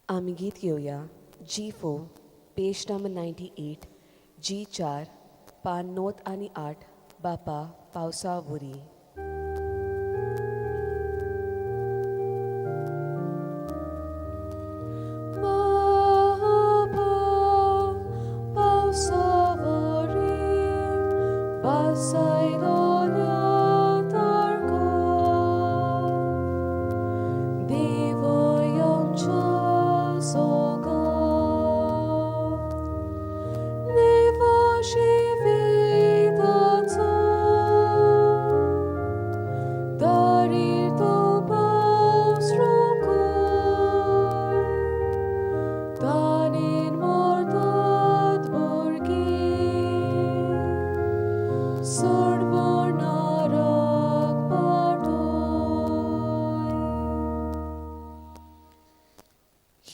आमी गीत घेवया G4 page number 98 G4 पान 9 आनी 8 बापा पावसा वरी.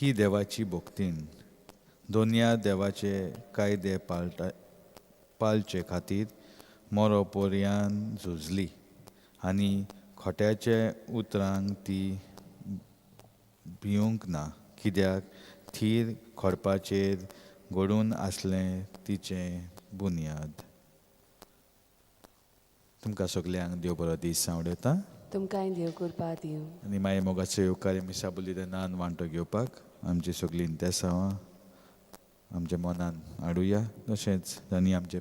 ही देवाची भक्तीन दोनया देवाचे कायदे पाळटा पाळचे खातीर मोरो पोरयान झुजली आनी खोट्याचे उतरांक ती भिवंक ना कित्याक थीर खोडपाचेर घडून आसलें तिचें बुन्याद. तुमकां सगल्यांक देव बरो दीस सांवडयता. तुमकांय देव कृपा दिवं. आनी मागीर मोगाचो येवकार मिसा बलिदानान वांटो घेवपाक आमची सगळीं इंतेसांवां आमच्या मनान हाडुया. तशेंच तांणी आमचे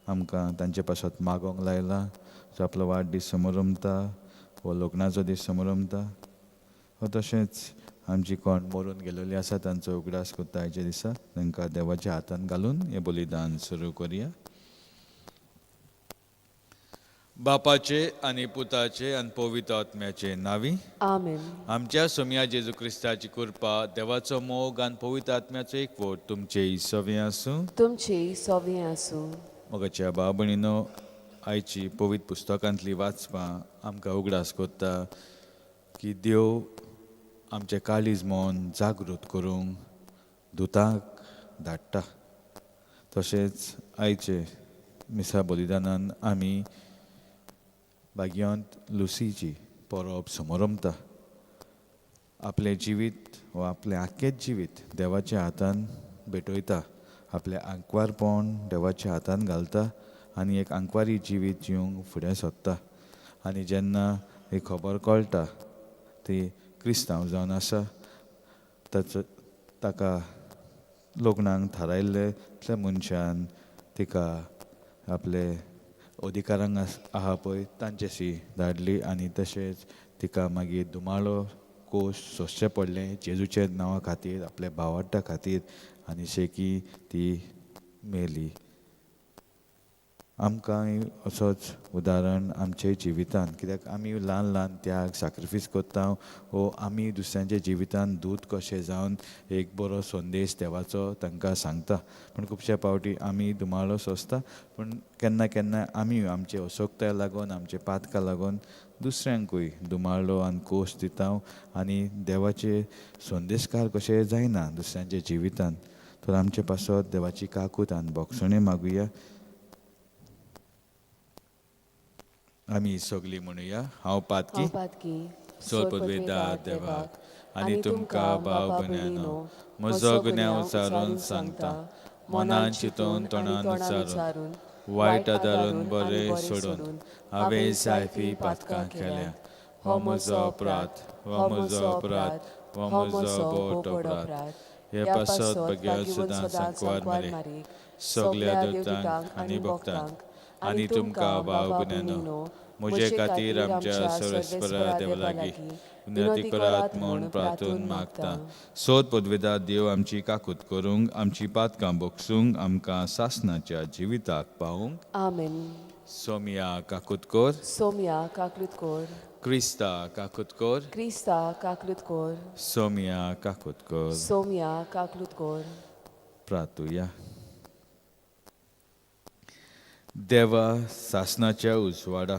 आमकां तांचे पासत मागोंक लायला, जो आपलो वाडदीस समरंभता वो लग्नाचो दीस समरंभता, वा तशेंच आमची कोण मरून गेलेली आसा तांचो उगडास करता आयच्या दिसा, तांकां देवाच्या हातान घालून हें बलिदान सुरू करुया. बापाचे आनी पुताचे आनी पवित्र आत्म्याचे नांवी आमेन. आमच्या सोमया जेजू क्रिस्ताची कृपा, देवाचो मोग आनी पवित्र आत्म्याचो एकवट तुमचे सवे आसूं. तुमचे सवे आसूं. मोगाच्या भाव भयणीनो, आयची पवित्र पुस्तकांतली वाचपां आमकां उगडास करता की देव आमचें काळीज मन जागृत करूंक दुतांक धाडटा. तशेंच आयचे मिसा बलिदानान आमी भाग्यवंत लुसीची परब समरंभता. आपलें जिवीत वा आपलें आख्खेंच जिवीत देवाच्या हातान भेटयता, आपलें आंकवारपण देवाच्या हातान घालता आनी एक आंकवारी जिवीत जिवंक फुडें सोदता. आनी जेन्ना ही खबर कळटा ती क्रिस्तांव जावन आसा, ताचो ताका लग्नाक थारायल्ले त्या मनशान तिका आपले अधिकारांक आहा पळय तांच्याशी धाडली आनी तशेंच तिका मागीर धुमाळो कोश सोंसचें पडलें जेजूच्या नांवा खातीर, आपल्या भावार्था खातीर, आनी शेकी ती मेली. आमकांय असोच उदाहरण आमच्या जिवितान, कित्याक आमी ल्हान ल्हान त्याग साक्रिफीस करता वो आमी दुसऱ्यांच्या जिवितान दूत कशें जावन एक बरो संदेश देवाचो तांकां सांगता. पूण खुबशे पावटी आमी धुमाळो सोंसता, पूण केन्ना केन्ना आमी आमचे असोक्ताय लागून, आमचे पातकां लागून दुसऱ्यांकूय धुमाळो आनी कोश दिता आनी देवाचे संदेशकार कशें जायना दुसऱ्यांच्या जिवितान. तर आमचे पासत देवाची काकूत आनी भोगसणें मागुया. आमी सगळीं म्हणुया, हांव पातकी सोद पदवेदा देवाक आनी तुमकां भाव भयणींनो म्हजो गुन्यांव उचारून सांगता, मनान चिंतून तोंडान उच्चारून वायट आदारून बरें सोडून हांवें जायतीं पातकां केल्या. हो म्हजो अपराध, हो म्हजो अपराध, हो म्हजो बोट अपराध. हे पासत भग्यार सदां सांकवार मरे सगल्या देवतांक आनी भक्तांक आनी तुमकां भाव भयणींनो म्हजे खातीर आमच्या सर्वेस्परा देवा लागीं विनंती करात म्हूण प्रार्थून मागता. सोद पदवेदा देव आमची काकूत करूंक, आमची पातकां भोगसूंक, आमकां सासणाच्या जिविताक पावूंक. आमेन. सोमिया काकूत कर. सोमिया काकूत कर. क्रिस्ता काकूत कर. क्रिस्ता काकूत कर. सोमिया काकूत कर. सोमिया काकूत कर. प्रार्थुया. देवा सासणाच्या उजवाडा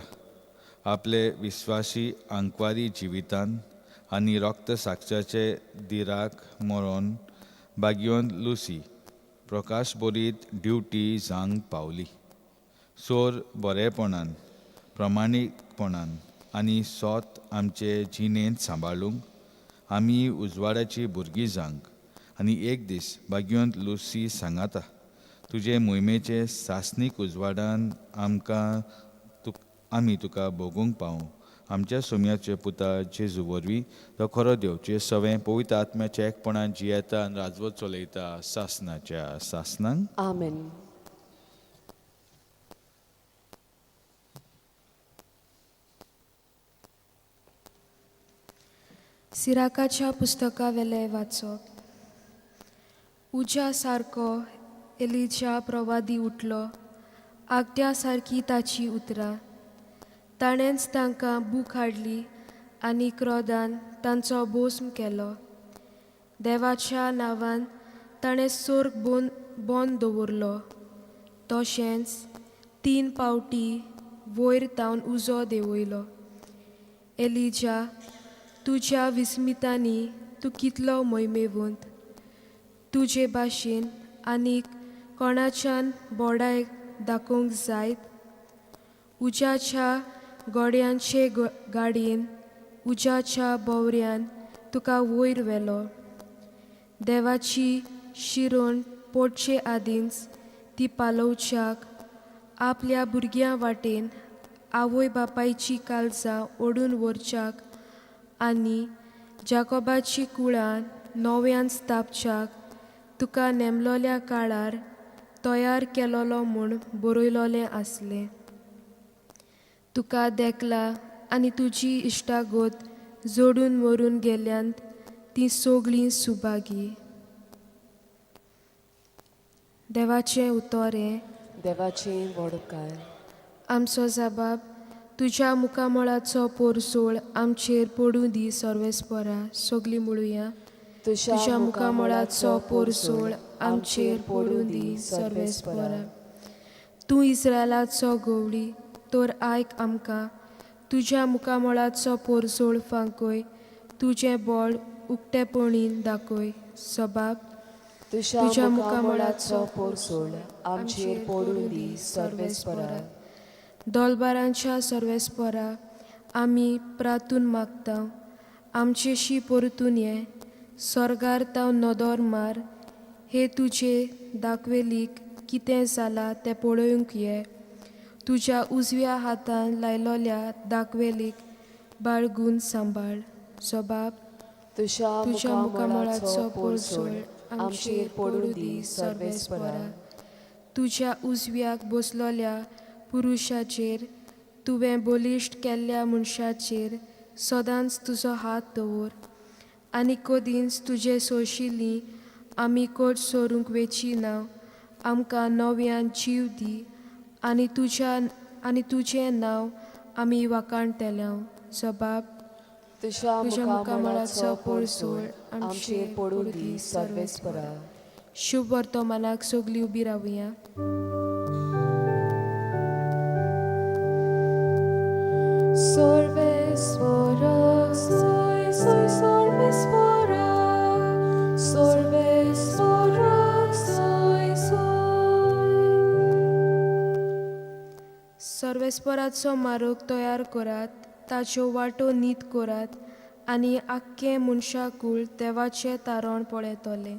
आपले विस्वासी आंकवारी जिवितान आनी रक्त साक्षाचे दिराक मरोन बागियोन लुसी प्रकाश बरीत ड्युटी जावंक पावली. सोर बरेपणान, प्रमाणीकपणान आनी सोत आमचे जिणेंत सांबाळूंक आमी उजवाडाची भुरगीं जावंक आनी एक दीस बागियोन लुसी सांगाता तुजे मोहिमेचे सासणीक उजवाडान आमकां आमी तुका भोगूंक पावूं. आमच्या सोम्याचे पुता जेजू वरवीं तो खरो देव जे सवें पवित्र आत्म्याच्या एकपणान जियेता आनी राजवत चलयता सासणाच्या सासणांक. आमेन. सिराकाच्या पुस्तकावेलें वाचप. उज्या सारको एलिजा प्रवादी उठलो, आगट्या सारकी ताची उतरां. ताणेंच तांकां भूक हाडली आनी क्रोधान तांचो भोस्म केलो. देवाच्या नांवान ताणें सोर्ग बंद दवरलो, तशेंच 3 पावटी वयर तावन उजो देंवयलो. एलिजा, तुज्या विस्मितांनी तूं कितलो मोहिमेवंत. तुजे भाशेन आनीक कोणाच्यान बोडाय दाखोवंक जायत? उज्याच्या गोड्यांचे गाडयेन, उज्याच्या भोंवऱ्यान तुका वयर व्हेलो. देवाची शिरोण पडचे आदींच ती पालोवच्याक आपल्या भुरग्यां वाटेन आवय बापायची काळजां ओडून व्हरच्याक आनी जाकोबाची कुळां नव्यान स्थापच्याक तुका नेमलोल्या काळार तयार केलोलो म्हूण बरयलोलें आसलें. तुका देखला आनी तुजी इश्टागत जोडून मरून गेल्यांत तीं सगळीं सुभागी. देवाचें उतर हें. देवाचें व्हड उपकार. आमचो जबाब तुज्या मुखामळाचो पोरसोळ आमचेर पडूं दी सर्वेस्परा. सगलीं म्हणुया. तुज्या मुखामळाचो पोरसोळ आमचेर पडूं दी सर्वेस्परा. तूं इस्रायलाचो गवळी तर आयक आमकां. तुज्या मुखामळाचो पोरसोळ फांकय, तुजें बळ उक्तेपणीन दाखय. सबाब तुज्या मुखामळाचो पोरसोळ आमचेर पडूं दी सर्वेस्परा. दोलबारांच्या सर्वेस्परा, आमी प्रातून मागता, आमचेशी परतून ये. स्वर्गार ताव नदर मार, हे तुजे दाखवेलीक कितें जालां तें पळोवंक ये. तुज्या उजव्या हातान लायलोल्या दाखवेलीक बाळगून सांबाळ. सबाब तुज्या मुखामळाचो पोरसोळ आमचेर पडूं दी सर्वेस्परा. तुज्या उजव्याक बसलोल्या पुरुशाचेर, तुवें बलिश्ट केल्ल्या मनशाचेर सदांच तुजो हात दवर आनी कदींच तुजे सोंशिल्ली आमी कोट सोरूंक वेची ना. आमकां नव्यान जीव दी आनी तुज्या आनी तुजें नांव आमी वाखाणतले. सबाब तुज्या मुखामळाचो पोरसोळ आमचेर पडूं दी सर्वेस्परा. शुभ वर्तमानाक सगळीं उबी रावया. सर्वेस्परा, soy, soy, सर्वेस्परा, सर्वेस्परा, soy, soy. सर्वेस्पराचो मार्ग तयार करात, ताच्यो वाटो नीत करात आनी आख्खें मनशाकूळ देवाचें तारण पळयतलें.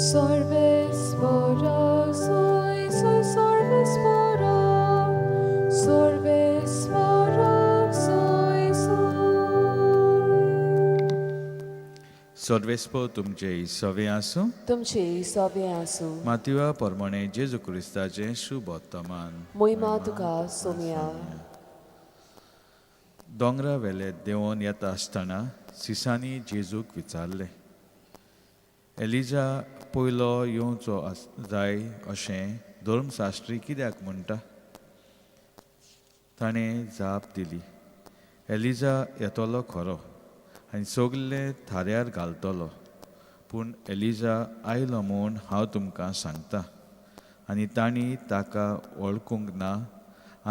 सर्वेस्परा, soy, soy, सर्वेस्परा, सर्वेस्परा, soy, soy. सर्वेस्पर तुमचे सवे आसूं. तुमचे सोबें आसूं. मातवा परमाणे जेजू क्रिस्ताचें शुभ वर्तमान. मोहिमा तुका सोमया. दोंगरा वेले देंवोन येता आसतना सिसांनी जेजूक विचारलें, एलिजा पयलो येवचो जाय अशें धर्मशास्त्री कित्याक म्हणटा? ताणें जाप दिली, एलिजा येतलो खरो आनी सगलें थाऱ्यार घालतलो, पूण एलिजा आयलो म्हूण हांव तुमकां सांगता आनी तांणी ताका वळखूंक ना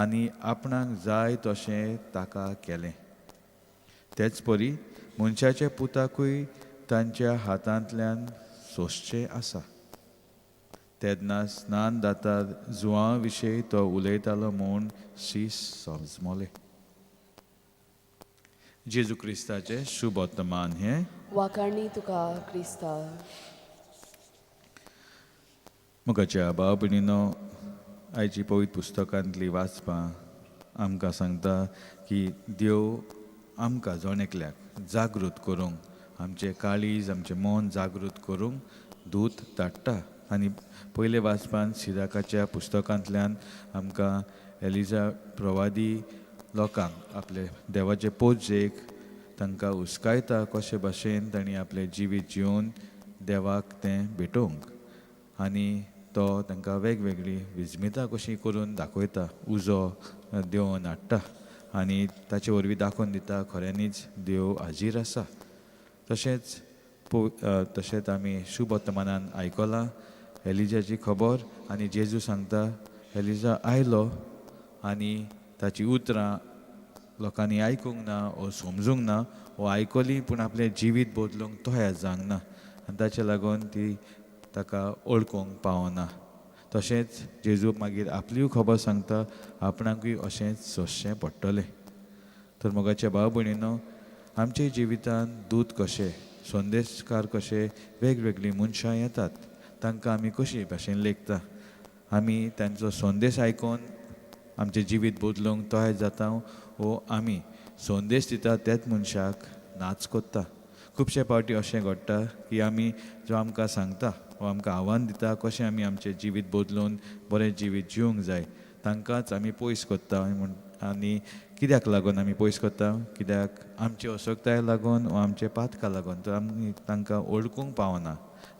आनी आपणाक जाय तशें ताका केलें. तेच परी मनशाच्या पुताकूय तांच्या हातांतल्यान सोंसचें आसा. तेन्ना स्नान दाता जुवां विशय तो उलयतालो म्हूण शीस समजले. जेजू क्रिस्ताचें शुभ वर्तमान हें. वाखाणी तुका क्रिस्ता. मुखाच्या भाव भयणीनो, आयची पवित्र पुस्तकांतली वाचपां आमकां सांगता की देव आमकां जण एकल्याक जागृत करूंक, आमचें काळीज आमचें मन जागृत करूंक दूत धाडटा. आनी पयले वाचपान सिराकाच्या पुस्तकांतल्यान आमकां एलिजा प्रवादी लोकांक आपले देवाचे पोजेक तांकां हुस्कायता कशे भाशेन तांणी आपलें जिवीत जिवन देवाक तें भेटोवंक, आनी तो तांकां वेगवेगळीं विजमितां कशीं करून दाखयता, उजो देंवोवन हाडटा आनी ताचे वरवीं दाखोवन दिता खऱ्यांनीच देव हाजीर आसा. तशेंच तशेंच आमी शुभ वर्तमानान आयकलां एलिजाची खबर आनी जेजू सांगता एलिजा आयलो आनी ताची उतरां लोकांनी आयकूंक ना ओ समजूंक ना ओ आयकली पूण आपलें जिवीत बदलूंक तयार जावंक ना आनी ताचे लागून ती ताका वळखूंक पावना. तशेंच जेजू मागीर आपलीय खबर सांगता आपणाकूय अशेंच सोंसचें पडटलें. तर मोगाच्या भाव भयणीनो, आमच्या जिवितांत दूत कशे संदेशकार कशे वेगवेगळीं मनशां येतात, तांकां आमी कशी भाशेन लेखता, आमी तांचो संदेश आयकून आमचें जिवीत बदलूंक तयार जाता वो आमी संदेश दिता त्याच मनशाक नाच कोत्ता. खुबशे फावटी अशें घडटा की आमी जो आमकां सांगता वो आमकां आव्हान दिता कशें आमी आमचें जिवीत बदलून बरें जिवीत जिवंक जाय, तांकांच आमी पयस कोत्ता. आनी कित्याक लागून आमी पयस कोत्ता? कित्याक आमचे असक्ताय लागून वो आमचे पातका लागून तर आमी तांकां वळखूंक पावना.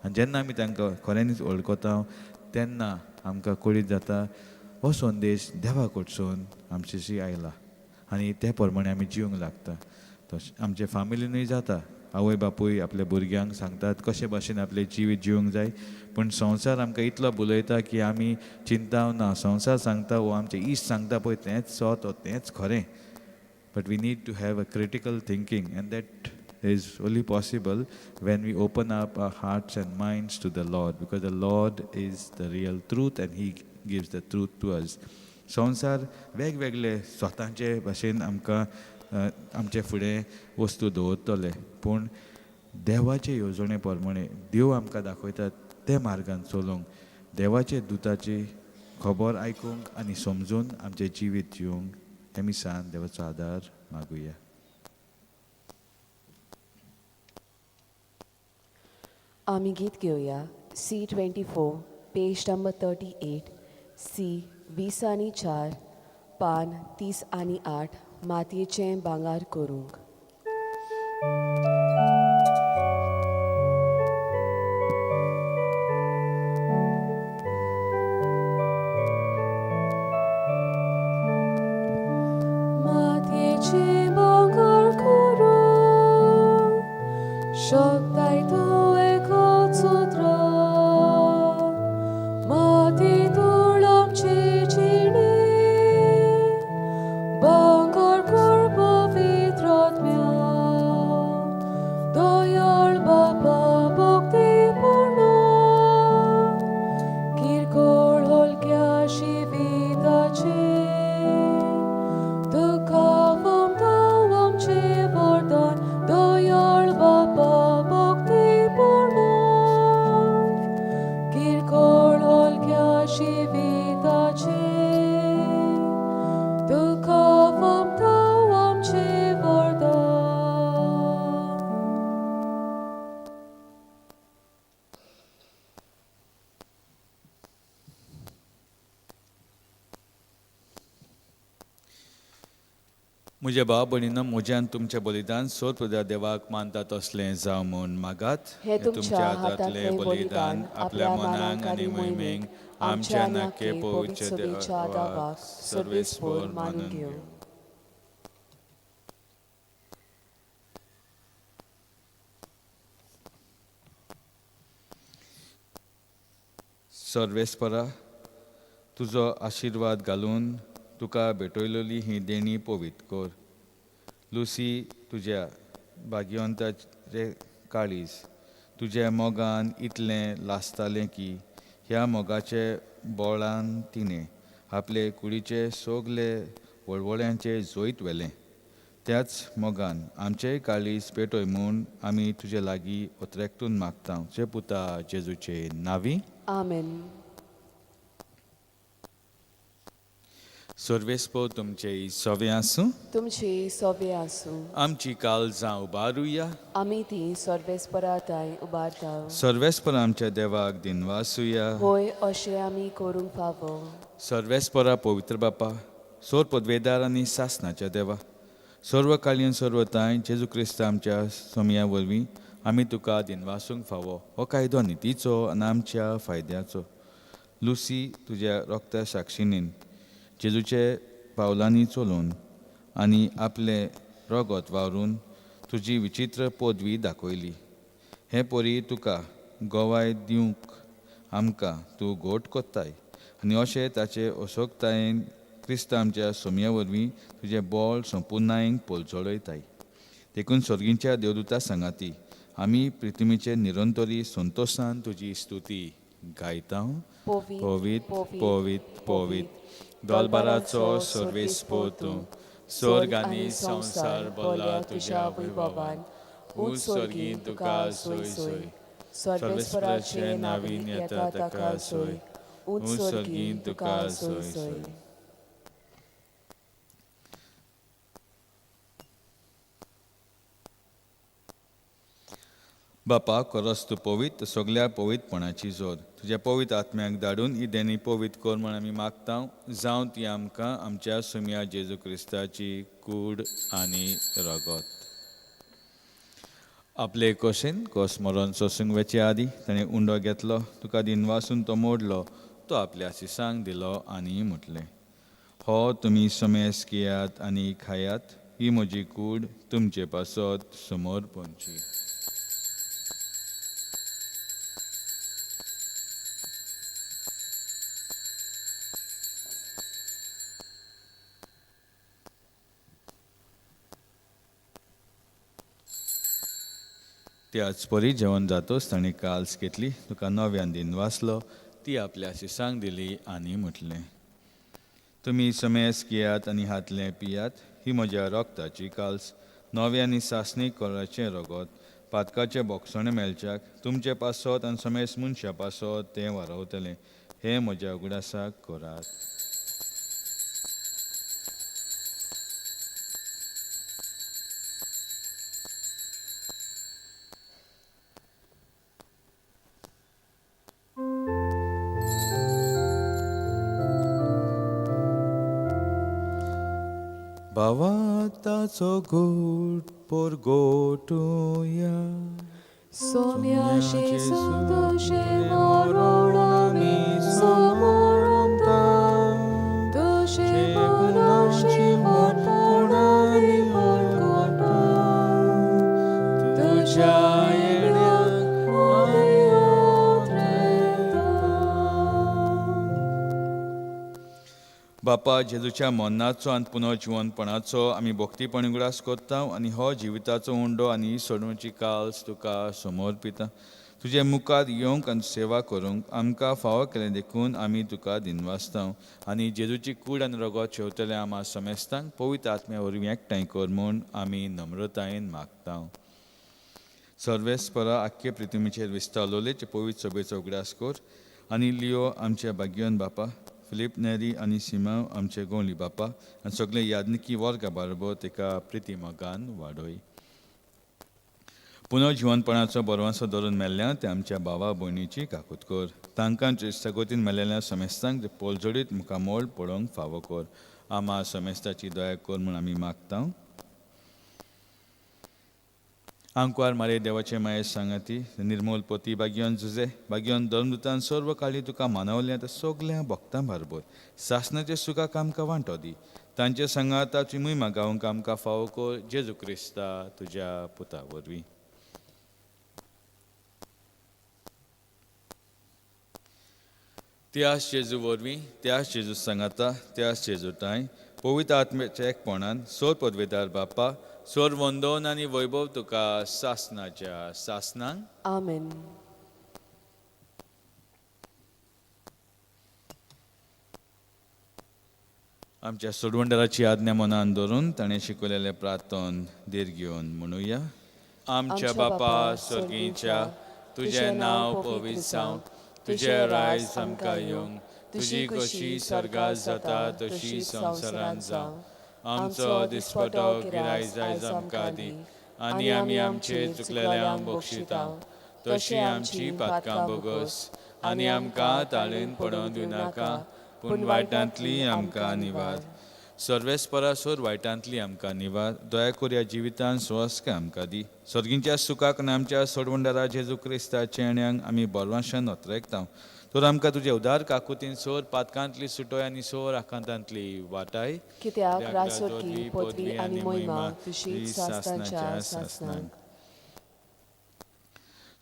आनी जेन्ना आमी तांकां खऱ्यांनीच वळखता तेन्ना आमकां कळीत जाता हो संदेश देवा कडसून आमचेशी आयला आनी ते प्रमाणे आमी जिवंक लागता. तशें आमचे फामिलीनूय जाता, आवय बापूय आपल्या भुरग्यांक सांगतात कशे भाशेन आपलें जिवीत जिवंक जाय, पूण संवसार आमकां इतलो भुलयता की आमी चिंताव ना. संवसार सांगता वो आमचे इश्ट सांगता पळय तेंच सत वो तेंच खरें. But we need to have a critical thinking, and that is only possible when we open up our hearts and minds to the Lord, because the Lord is the real truth and He gives the truth to us. संवसार वेगवेगळे स्वताचे भाशेन आमकां आमचे फुडें वस्तू दवरतले, पूण देवाचे येवजणे प्रमाणे देव आमकां दाखयता ते मार्गान चलोवंक, देवाचे दुताची खबर आयकूंक आनी समजून आमचें जिवीत जिवंक हे मिसान देवाचो आदार मागुया. आमी गीत घेवया C 24 page number 38, C 24, पान 38, मातयेचें भांगर करूंक. मातयेचें भांगर करूंक शकताय तूं एकच सूत्र, माती धूळ आमची जिणी, भांगर कर पवित्र आत्म्या, दयाळ बापा भक्तीपूर्ण, किरकोळ हलक्या जिविताचें, तुका फमता आमचें वरदान, दयाळ बापा भक्तीपूर्ण, किरकोळ हलक्या जिविताचें, तुका फमता आमचें वरदान. म्हज्या भाव भयणीनो, म्हज्यान तुमचें बलिदान सोद देवाक मानता तसलें जावं म्हूण मागात. हे तुमच्या हातांतलें बलिदान आपल्या मनाक आनी मोहिमेक आमच्या नाके पवित्र सभेच्या दावाक सर्वेस्पर मानून घेवं. सर्वेस्परा, तुजो आशिर्वाद घालून तुका भेटयलेली ही देणी पवित्र कर. लुसी तुज्या भाग्यवंताचे काळीज तुज्या मोगान इतलें लासतालें की ह्या मोगाचे बोळान तिणें आपले कुडीचे सगले वळवळ्यांचे जैत व्हेलें. त्याच मोगान आमचेय काळीज पेटय म्हूण आमी तुजे लागीं ओत्रेकतून मागता, जे पुता जेजूचे नांवी, आमेन. सर्वेस्पर तुमचे सवे आसूं. तुमची सोबे आसूं. आमची काळजां उबारुया. आमी ती सर्वेस्परा तांय उबारता. सर्वेस्पर आमच्या देवाक दिनवासुया. होय, अशें आमी करूंक फावो. सर्वेस्परा पवित्र बापा, सोर पदवेदार आनी सासनाच्या देवा, सर्व कालीन सर्व तांय जेजू क्रिस्त आमच्या सोमया वरवीं आमी तुका दिनवासूंक फावो. हो कायदो नितीचो आनी आमच्या फायद्याचो. लुसी तुज्या रोगता साक्षिणीन जेजूचे पावलांनी चलोवन आनी आपलें रगत वावरून तुजी विचित्र पदवी दाखयली. हे परी तुका गवाय दिवंक आमकां तूं घोट कोत्ताय आनी अशें ताचे असोकतायेन क्रिस्त आमच्या सोमया वरवीं तुजें बोळ संपुर्णायेक पोलचडयताय. देखून सर्गींच्या देवदूता सांगाती आमी पृथ्वीचेर निरंतरी संतोशान तुजी स्तुती गायता. पवित पवित पवित दोलबाराचो सर्वेस्पोर तूं, स्वर्ग आनी संवसार भरला तुज्या वैभवान. ऊंच स्वर्गीं तुका सोय सोय, सर्वेस्पराचे नावीन येता ताका सोय, ऊंच स्वर्गीं तुका सोय सोय. बापा, खरोच तूं पवित्र, सगल्या पवित्रपणाची जोर. तुज्या पवित्र आत्म्याक धाडून ही देणी पवित्र कर म्हण आमी मागता, जावं ती आमकां आमच्या सुमया जेजू क्रिस्ताची कूड आनी रगत. आपले कशेन कोस मरण सोसूंक वेचे आदी ताणें उंडो घेतलो, तुका दिनवासून तो मोडलो, तो आपल्या शिसांक दिलो आनी म्हटलें, हो तुमी समेस घेयात आनी खायात, ही म्हजी कूड तुमचे पासत समोर पोंची. त्याच परी जेवण जातोच ताणें काल्स घेतली, तुका नव्यान दिन वाचलो, ती आपल्या शिसांक दिली आनी म्हटलें, तुमी समेस घेयात आनी हातलें पियात, ही म्हज्या रगताची काल्स, नव्या आनी सासणी कोराचें रगत, पातकाचें बोगसणें मेळच्याक तुमचे पासत आनी समेस मनशा पासत तें वारवतलें. हें म्हज्या उगडासाक करात. भावाताचो गोट पोरगोटुया, सोम्या जेजू तुजें मरण आमी समोरता, तुजें पुनर्जीवनपण आमी परगटा, तुज्या येण्याक आमी आत्रेता. बापा, जेजूच्या मरणाचो आनी पुनर्जिवनपणाचो आमी भक्तीपणी उगडास करता आनी हो जिविताचो उंडो आनी सोडवची काल्स तुका समर्पिता. तुजे मुखार येवंक आनी सेवा करूंक आमकां फावो केलें देखून आमी तुका दिनवासता आनी जेजूची कूड आनी रगत शेवतले आमा समेस्तांक पवित्र आत्म्या वरवीं एकठांय कर म्हूण आमी नम्रतायेन मागता. सर्वेस्परा आख्खे पृथ्वीचेर विस्तारलोले पवित्र सभेचो उगडास कर आनी लियो आमच्या भाग्यवन बापा, फिलीप नेरी आनी सिमांव आमचे गोंली बापा आनी सगळे यादनिकी वर्गा बारबो तेका प्रिती मोगान वाडय. पुनर्जिवनपणाचो बरवासो धरून मेल्ल्या ते आमच्या भावा भयणीची काकूत कर, तांकां सगोतीन मेल्लेल्या समेस्तांक ते पोलजडीत मुखामोळ पळोवंक फावो कर. आमा समेस्ताची दया कर म्हूण आमी मागता. आंकवार मारे देवाचे माये सांगाती निर्मूल पोती भाग्यवन जुजे भाग्यवन धर्मदूतान सर्व काळी तुका मानवल्या त्या सगल्या भक्तां बारबर सासणाचे सुखाक आमकां वांटो दी. तांचे सांगाताची मोहिमा गावंक आमकां फावो कर, जेजू क्रिस्ता तुज्या पुता वरवीं. त्यास जेजू वरवीं, त्यास जेजू सांगाता, त्यास जेजू तांय पवित्र आत्म्याच्या एकपणान सोर पदवेदार बापा, सोर वंदन आनी वैभव तुका सासनाच्या सासनांक. आमेन. आमच्या सोडवंडराची आज्ञा मनान धरून ताणें शिकवलेलें प्रार्थन धीर घेवन म्हणुया. आमच्या बापा स्वर्गीच्या, तुजें नांव पवित्र जावं, तुजें रायज आमकां येवंक, तुजी कशी स्वर्गात जाता तशी संवसारांत जावं. आमचो दिसपटो गिरायक आयज आमकां दी आनी आमी आमचे चुकलेल्यांक बक्षिता तशी आमची पातकां बोगस आनी आमकां ताळेन पडोवन दिवनाका, पूण वायटांतली आमकां निवार. सर्वेस्परासोर वायटांतली आमकां निवार. दया करुया जिवितान सुवास्क आमकां दी. सर्गींच्या सुखाक आनी आमच्या सोडवंडारा जेजू क्रिस्ताच्या येण्याक आमी बरवाशान अत्रेकता. तर आमकां तुजे उदार काकुतीन सोर पातकांतली सुटोय आनी सोर आकांतांतली वाटाय. कित्याक रासोकी पदवी आनी मोहिमा तुजी सासणाच्या सासणाक.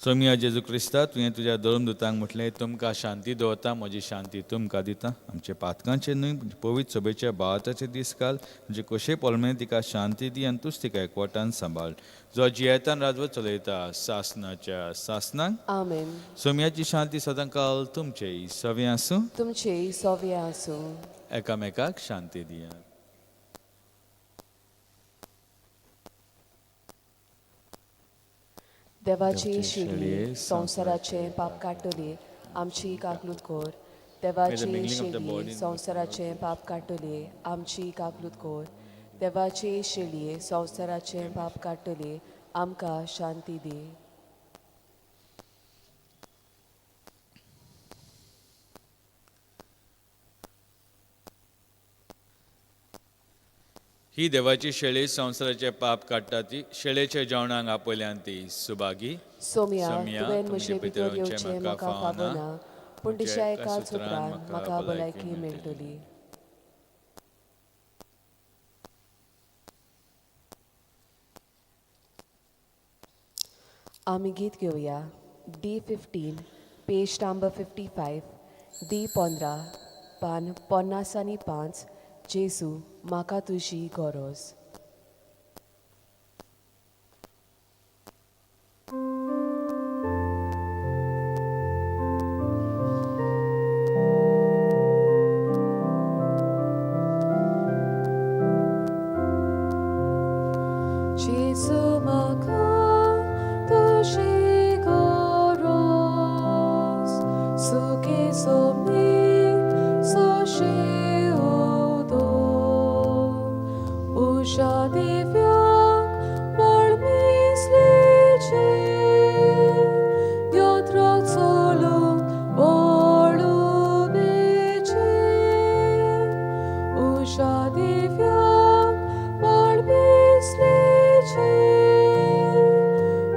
सोमिया जेजू क्रिस्ता, तुवें तुज्या धर्मदुतांक म्हटलें, तुमकां शांती दवरता, म्हजी शांती तुमकां दिता. आमचे पातकांचे न्हय, पूण पवित्र सभेच्या भावार्थाचे दीस घाल. म्हणजे कशें पोलमे तिका शांती दी आनी तूंच तिका एकवटान सांबाळ, जो जियेतान राजवट चलयता सासनाच्या सासनाक. आमेन. सोमियाची शांती सदां काल तुमचे सवे आसूं. तुमचे सोवे आसूं. एकामेकाक शांती दियात. देवाची शेळये, संवसाराचें पाप काडटली, आमची काकलूत कोर. देवाची mingling of the शेळये, body and संवसाराचें पाप काडटली, आमची काकलूत कोर. देवाची शेळये, संवसाराचें पाप काडटली, आमकां शांती दी. ही देवाची शेळी, संवसाराचे पाप काडटा ती. शेळेच्या जेवणाक आपयल्यान ती सुभागी. सोम्या, सोम्या, तुवें तुमचे म्हजे भितर भितर येवचें येवचें म्हाका म्हाका फावना, फावना, पूण तुमच्या तुज्या एका एकाच सुत्रान उपरांत म्हाका म्हाका भलायकी भलायकी मेळटली. आमी गीत घेवया D 15, page number 55, D 15, पान 55, जेजू म्हाका तुजी गरज. जेजू म्हाका तुजी गरज, सुखी सोमीक सोशे उदक, उषा दिव्याक मळमिसलेचे, यंत्र चलूंक बळुबेचे, उषा दिव्याक मळमिसलेचे,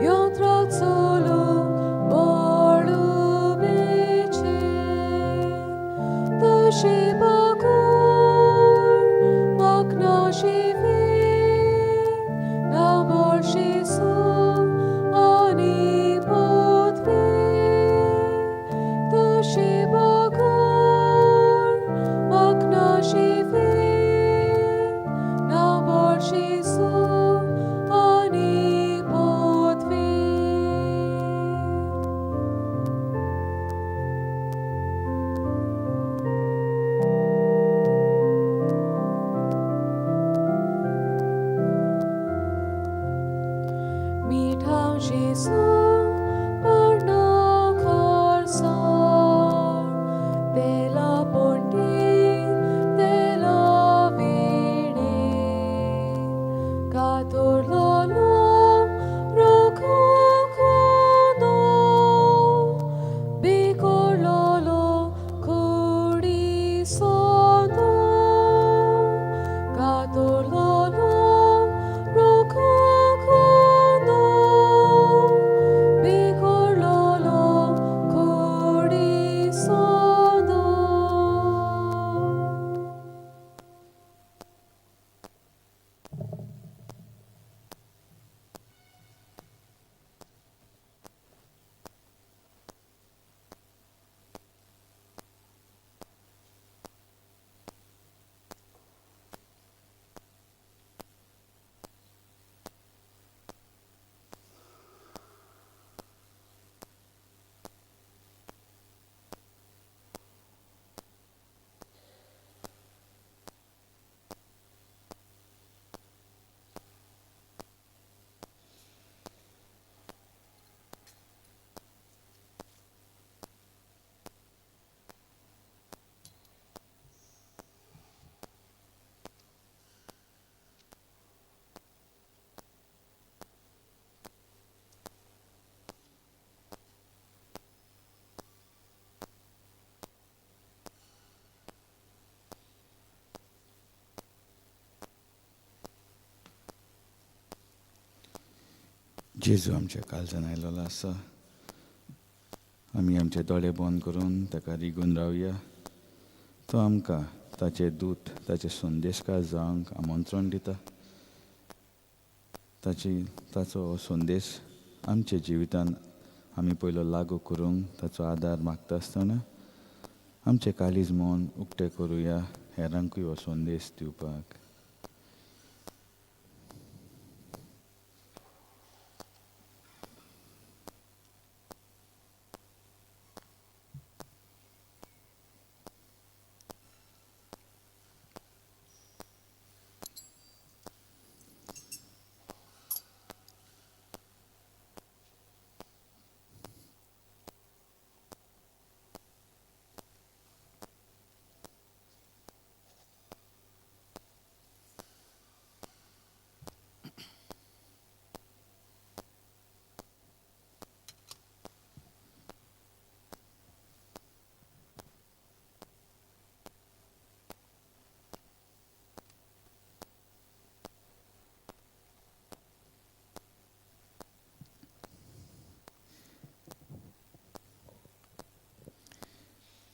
यंत्र चलूंक बळुबेचे, तुजी बगर म्हाक ना जिवीत, ना बळशेसू आनी पदवी, तुजी बगर म्हाक ना जिवीत, ना बळशेसू आनी पदवी. मिठाव जेजू पडना खरसाण, तेला पोंटी तेला विणे, कातोरलोलो रोखो खोनो, बेकोरलोलो खोडी सोनो, कातोरलोलो रोखो खोनो, बेकोरलोलो खोडी सोनो. जेजू आमच्या काळजान आयलेलो आसा. आमी आमचे दोळे बंद करून ताका रिगून रावया. तो आमकां ताचे दूत, ताचे संदेशकार जावंक आमंत्रण दिता. ताची ताचो हो संदेश आमच्या जिवितान आमी पयलो लागू करूंक ताचो आदार मागता आसतना आमचें काळीज मन उक्तें करुया हेरांकूय हो संदेश दिवपाक.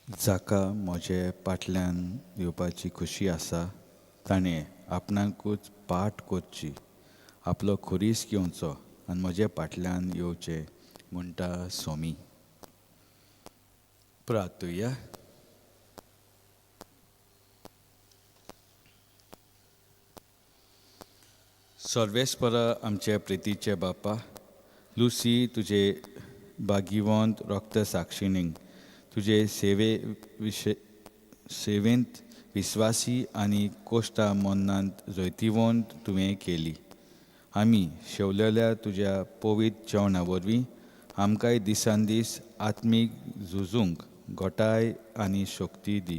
जाका म्हजे पाटल्यान येवपाची खुशी आसा ताणें आपणाकूच पाठ करची, आपलो खुरीस घेवचो आनी म्हजे पाटल्यान येवचें म्हणटा स्वामी. प्रार्थुया. सर्वेस्परा आमचे प्रितीचे बापा, लुसी तुजे भागिवंत रक्त साक्षिणींक तुजे सेवेंत विस्वासी आनी कोश्टा मनांत जैतिवंत तुवें केली. आमी शेवलेल्या तुज्या पवित्र जेवणा वरवीं आमकांय दिसान दीस आत्मीक झुजूंक घटाय आनी शक्ती दी.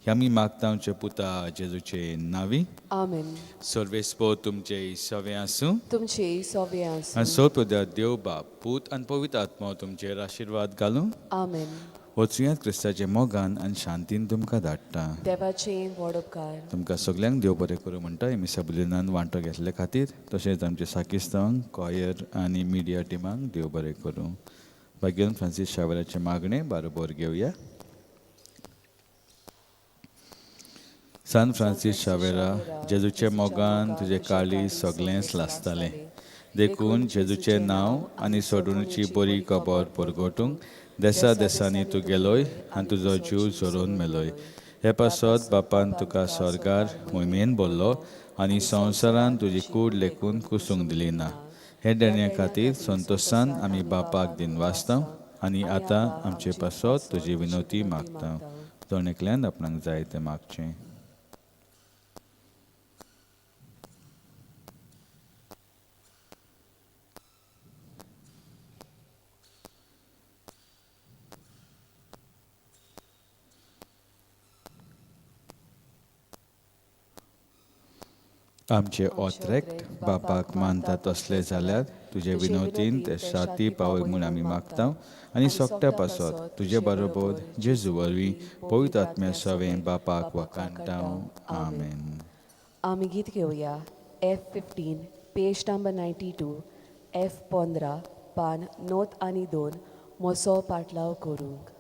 हे आमी मागता आमच्या पुता जेजूचे नांवी. आमेन. सर्वेस्पोर तुमचे सवे आसूं, तुमचे सवे आसूं. आनी सोपद्या देव बाप पूत आनी पवित्र आत्मो तुमचेर आशिर्वाद घालूं. आमेन. वचुयात क्रिस्ताचे मोगान आनी शांतीन तुमकां धाडटा. देवाचे व्हड उपकार. तुमकां सगल्यांक देव बरें करूं म्हणटा मिसा बुलिनान वांटो घेतले खातीर, तशेंच आमचे साकिस्तांक, कॉयर आनी मिडिया टिमांक देव बरें करूं. भाग्यन फ्रांसीस शावेराचें मागणें बारोबर घेवया. सान फ्रांसीस शावेरा, जेजूचे मोगान तुजें काळीज सगळेंच लासतालें, देखून जेजूचें नांव आनी सोडणुची बरी खबर परगटूंक देसा देसांनी तूं गेलोय आनी तुजो जीव झरोवन मेलोय. हे पासत बापान तुका स्वर्गार मोहिमेन भरलो आनी संवसारान तुजी कूड लेखून कुसूंक दिली ना. हे देण्या खातीर संतोशान आमी बापाक दिनवासता आनी आतां आमचे पासत तुजी विनोती मागता. जण एकल्यान आपणाक जाय तें मागचें. आमचे ओत्रेक्ट बापाक मानता तसले जाल्यार तुजे विनोतीन ते शाती पावय म्हूण आमी मागता आनी सोकट्या पासत तुजे बरोबर जेजू वरवीं पवित्र आत्म्या सवें बापाक वखाणटा. आमेन. आमी गीत घेवया. F 15 page number 92, F 15 पान 9 आनी 2 मोसो पाटलाव करूंक.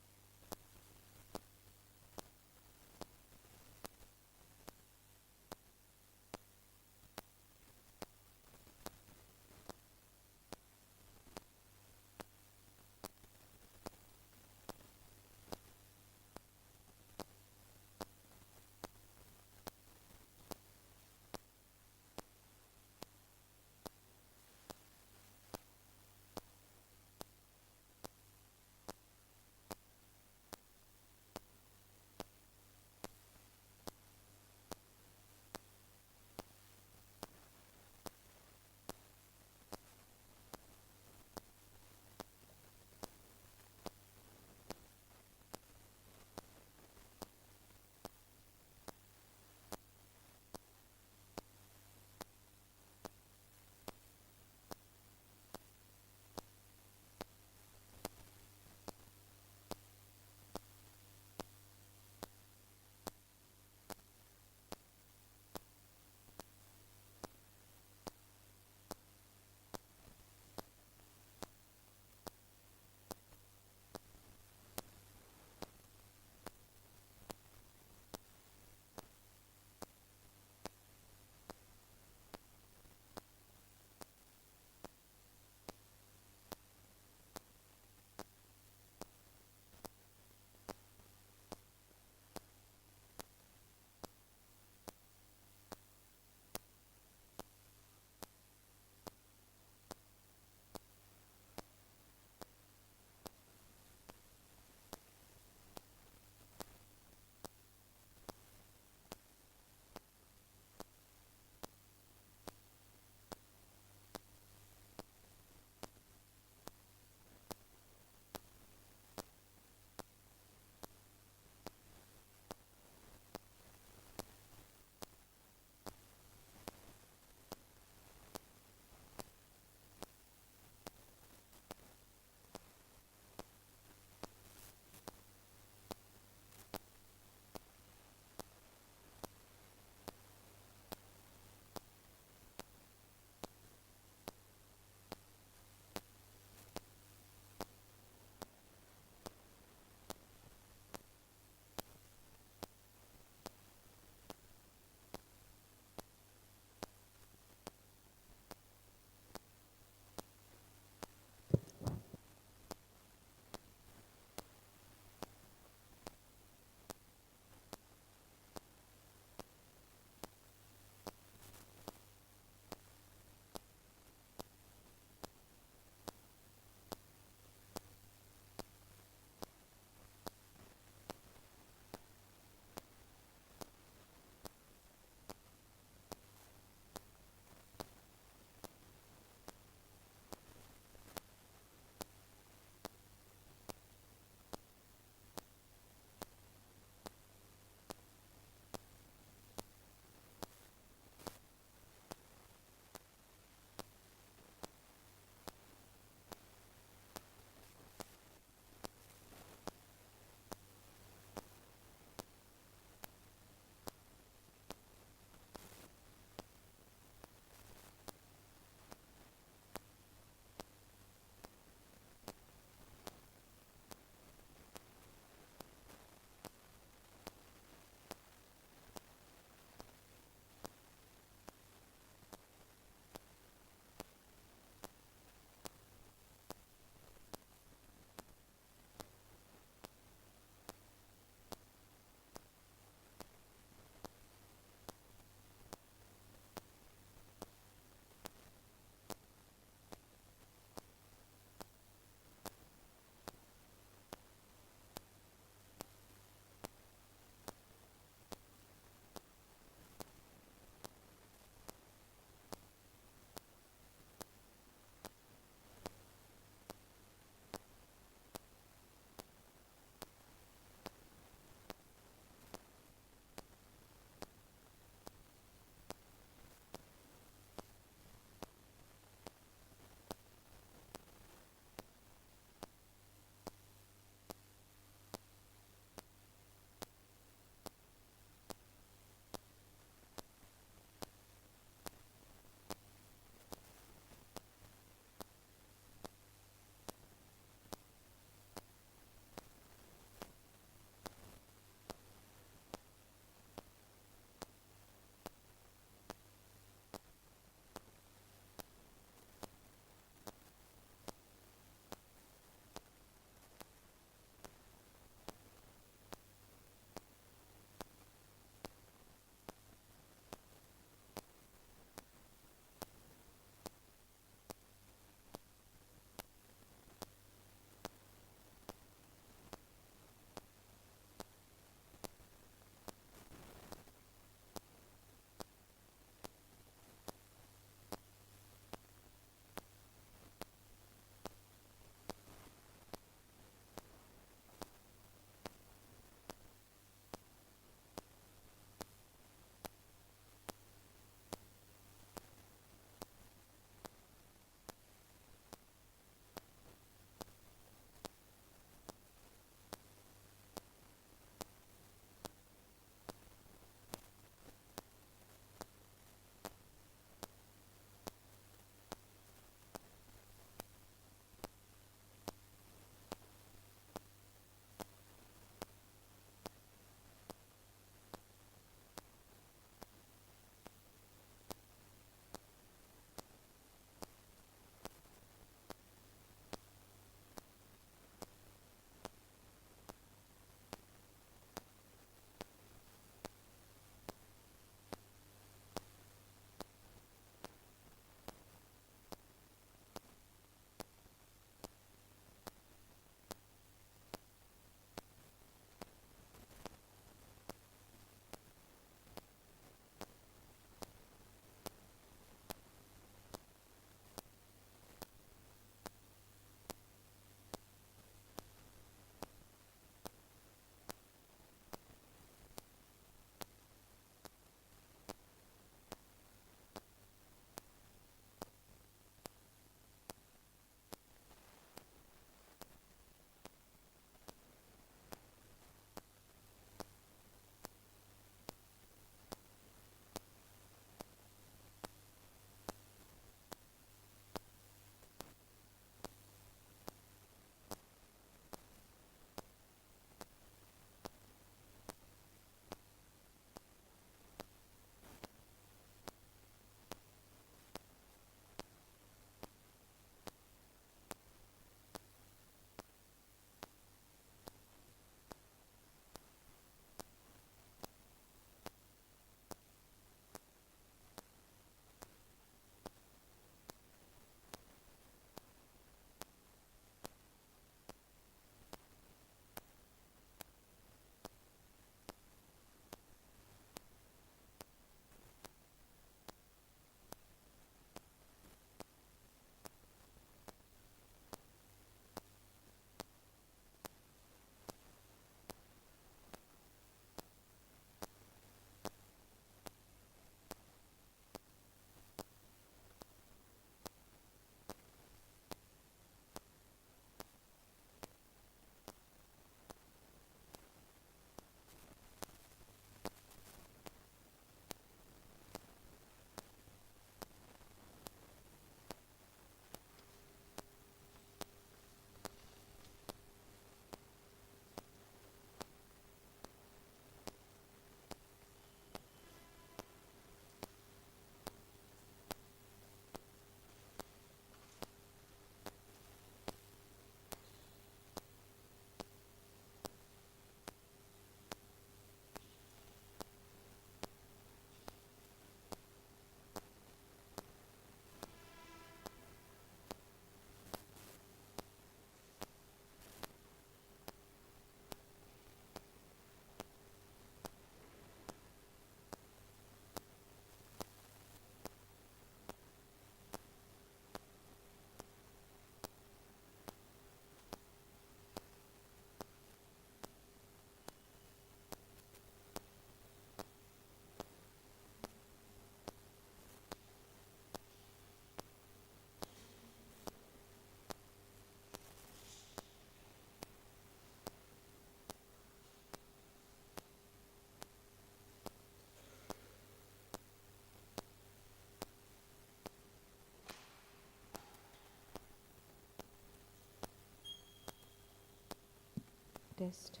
Test.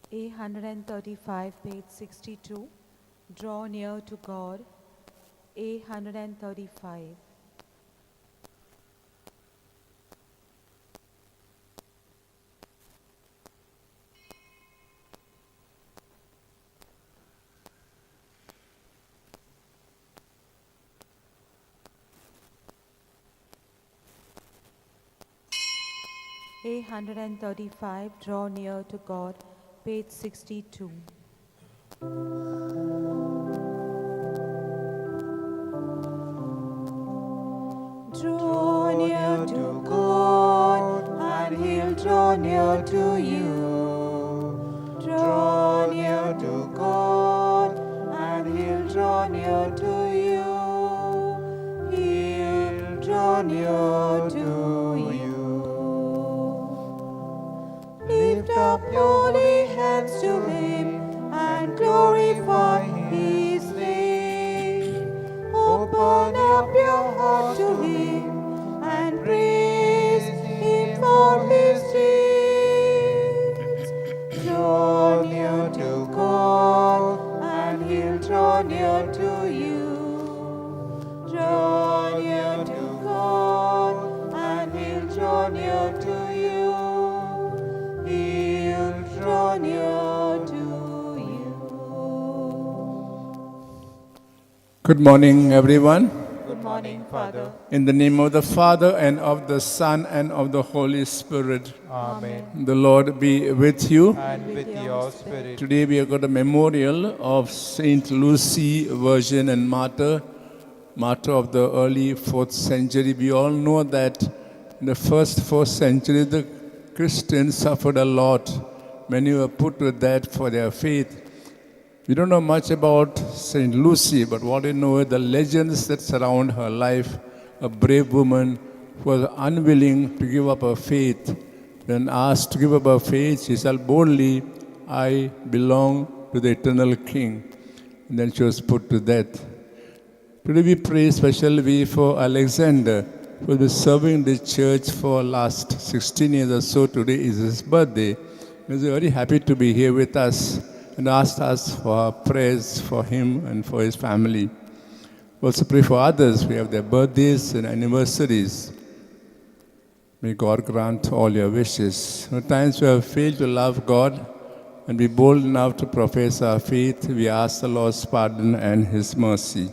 A135, page 62. Draw near to God. A135. A135, Draw Near to God, page 62. Draw near to God, and He'll draw near to you. Draw near to God, and He'll draw near to you. He'll draw near to you. Lift up your holy hands to Him and glorify His name. Open up your heart to Him and praise Him for His deeds. Draw near to God, and He'll draw near to you. Draw near to God, and He'll draw near to you. He'll draw near to you. Good morning, everyone. Good morning, Father. In the name of the Father, and of the Son, and of the Holy Spirit. Amen. The Lord be with you. And with your spirit. Today we have got a memorial of Saint Lucy, Virgin and Martyr, martyr of the early 4th century. We all know that in the first 4th century, the Christians suffered a lot. Many were put to death for their faith. We don't know much about Saint Lucy, but what we know is the legends that surround her life. A brave woman who was unwilling to give up her faith, When asked to give up her faith, she said boldly, I belong to the eternal King. And then she was put to death. Today we pray especially for Alexander, who has been serving the church for last 16 years or so. Today is his birthday. He is very happy to be here with us and asked us for our prayers for him and for his family. We also pray for others who have their birthdays and anniversaries. May God grant all your wishes. At times we have failed to love God and be bold enough to profess our faith. We ask the Lord's pardon and His mercy.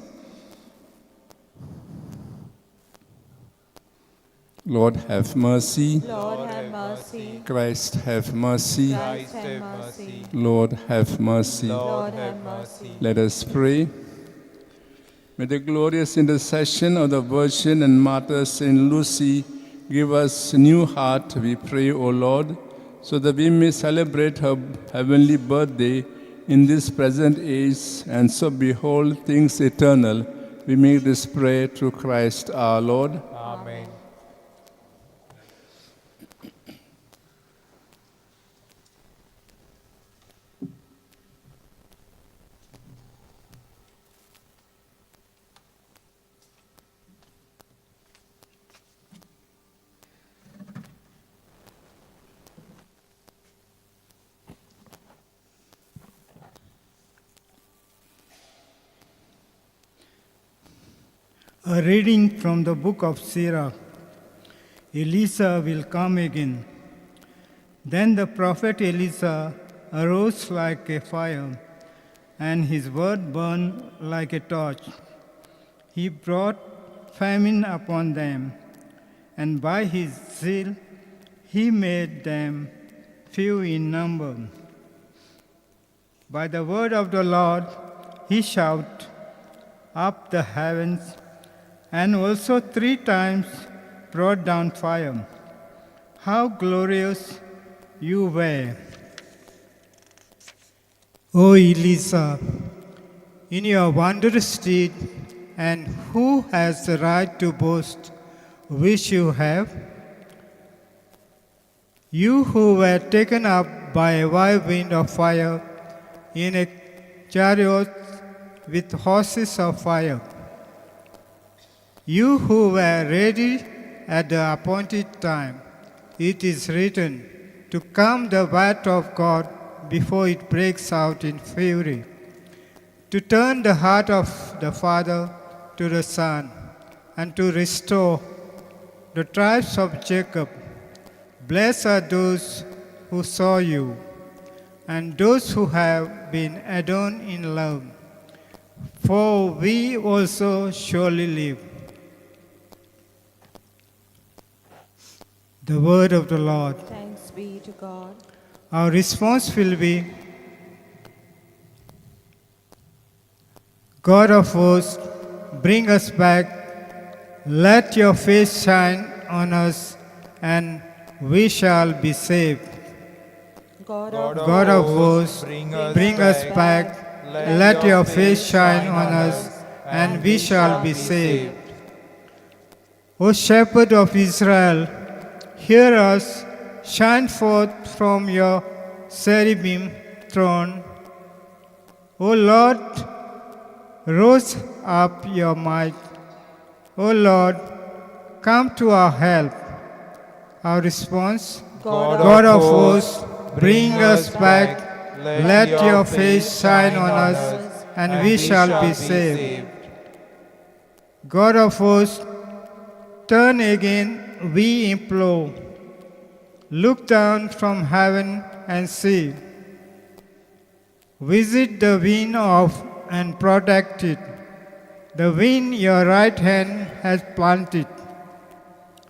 Lord, have mercy. Lord, have mercy. Christ, have mercy. Christ, have mercy. Lord, have mercy. Lord, have mercy. Let us pray. May the glorious intercession of the Virgin and Martyr Saint Lucy give us new heart, we pray, O Lord, so that we may celebrate her heavenly birthday in this present age and so behold things eternal. We make this prayer through Christ our Lord. Amen. A reading from the book of Sirach. Elisa will come again. Then the prophet Elisa arose like a fire, and his word burned like a torch. He brought famine upon them, and by his zeal he made them few in number. By the word of the Lord he shouted up the heavens, and also 3 times brought down fire. How glorious you were, O Elisa, in your wondrous deed, and who has the right to boast which you have? You who were taken up by a whirlwind of fire in a chariot with horses of fire. You who were ready at the appointed time, it is written, to calm the wrath of God before it breaks out in fury, to turn the heart of the father to the son, and to restore the tribes of Jacob. Blessed are those who saw you, and those who have been adorned in love, for we also surely live. The word of the Lord. Thanks be to God. Our response will be, God of hosts, bring us back. Let your face shine on us, and we shall be saved. God of hosts, bring us back. Let your face shine on us, and we shall be saved. O Shepherd of Israel, hear us, shine forth from your cherubim throne. O Lord, rouse up your might. O Lord, come to our help. Our response, God of hosts, bring us back. Let your face shine on us, and we shall be saved. God of hosts, turn again, we implore. Look down from heaven and see. Visit the vine of and protect it, the vine your right hand has planted.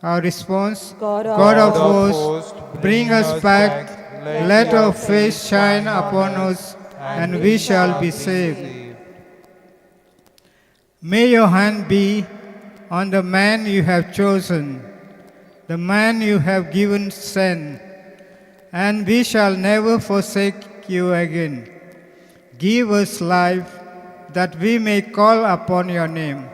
Our response, God God of hosts, bring us back. Let your face shine upon us, and we shall be saved. May your hand be on the man you have chosen, the man you have given strength, and we shall never forsake you again. Give us life, that we may call upon your name.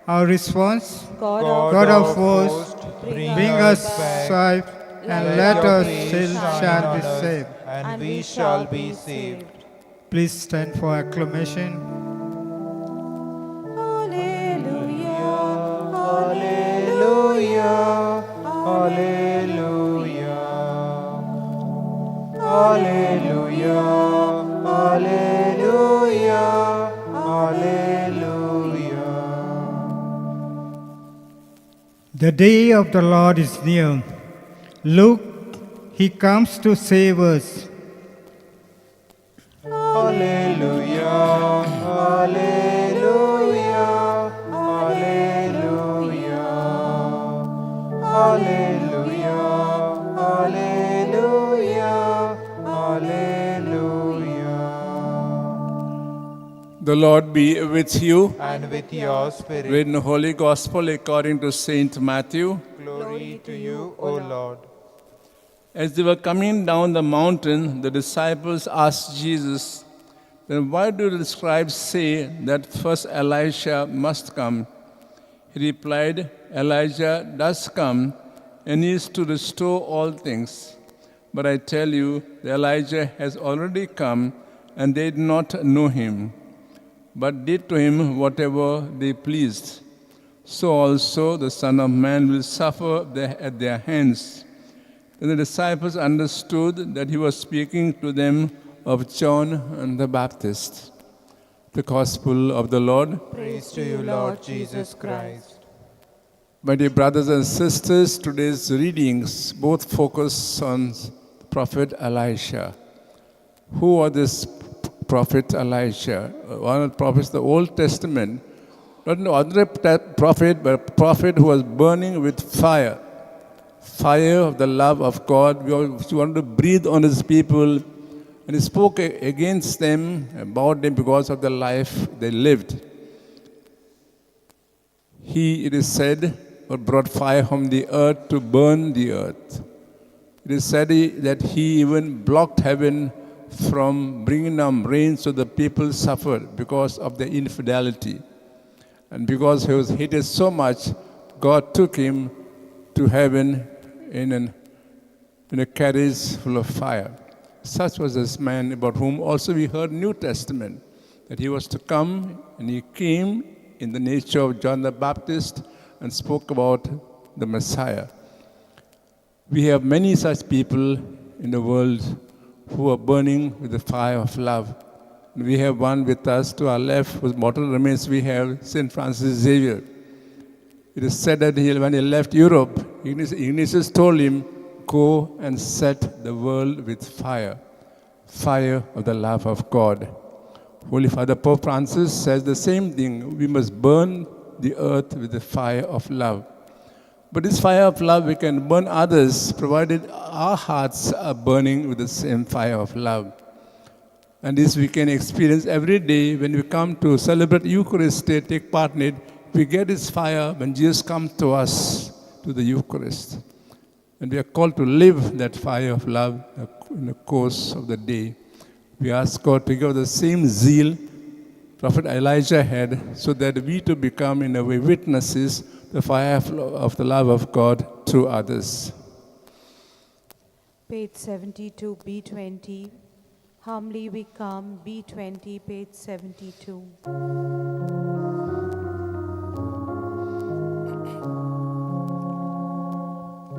Our response, God God of hosts, bring us life. and let your us face still shine shall on be us, saved. And we shall be saved. Please stand for acclamation. Alleluia, Alleluia, Alleluia, Alleluia, Alleluia, Alleluia. The day of the Lord is near. Look, he comes to save us. Alleluia, Alleluia, Alleluia, Alleluia, Alleluia, Alleluia. The Lord be with you. And with your spirit, Read in the Holy Gospel according to Saint Matthew. glory to you, O Lord. As they were coming down the mountain, the disciples asked Jesus, Then why do the scribes say that first Elisha must come? He replied, Elijah does come and is to restore all things. But I tell you, that Elijah has already come, and they did not know him, but did to him whatever they pleased. So also the Son of Man will suffer at their hands. Then the disciples understood that he was speaking to them of John and the Baptist. The Gospel of the Lord. Praise to you, Lord Jesus Christ. My dear brothers and sisters, today's readings both focus on the prophet Elisha. Who was this prophet Elisha? One of the prophets of the Old Testament. Not an ordinary prophet, but a prophet who was burning with fire. Fire of the love of God. He wanted to breathe on his people. And he spoke against them, about them, because of the life they lived. He, it is said, brought fire from the earth to burn the earth. It is said that he even blocked heaven from bringing down rain, so the people suffered because of their infidelity. And because he was hated so much, God took him to heaven in a carriage full of fire. Such was this man about whom also we heard New Testament, that he was to come, and he came in the nature of John the Baptist and spoke about the Messiah. We have many such people in the world who are burning with the fire of love. And we have one with us to our left, whose mortal remains we have, St. Francis Xavier. It is said that when he left Europe, Ignatius told him, go and set the world with fire, fire of the love of God. Holy Father Pope Francis says the same thing. We must burn the earth with the fire of love. But this fire of love, we can burn others, provided our hearts are burning with the same fire of love. And this we can experience every day when we come to celebrate Eucharist, take part in it. We get this fire when Jesus comes to us, to the Eucharist. And we are called to live that fire of love in the course of the day. We ask God to give the same zeal Prophet Elijah had, so that we to become, in a way, witnesses the fire of the love of God to others. Page 72, B20. Humbly we come, B20, page 72.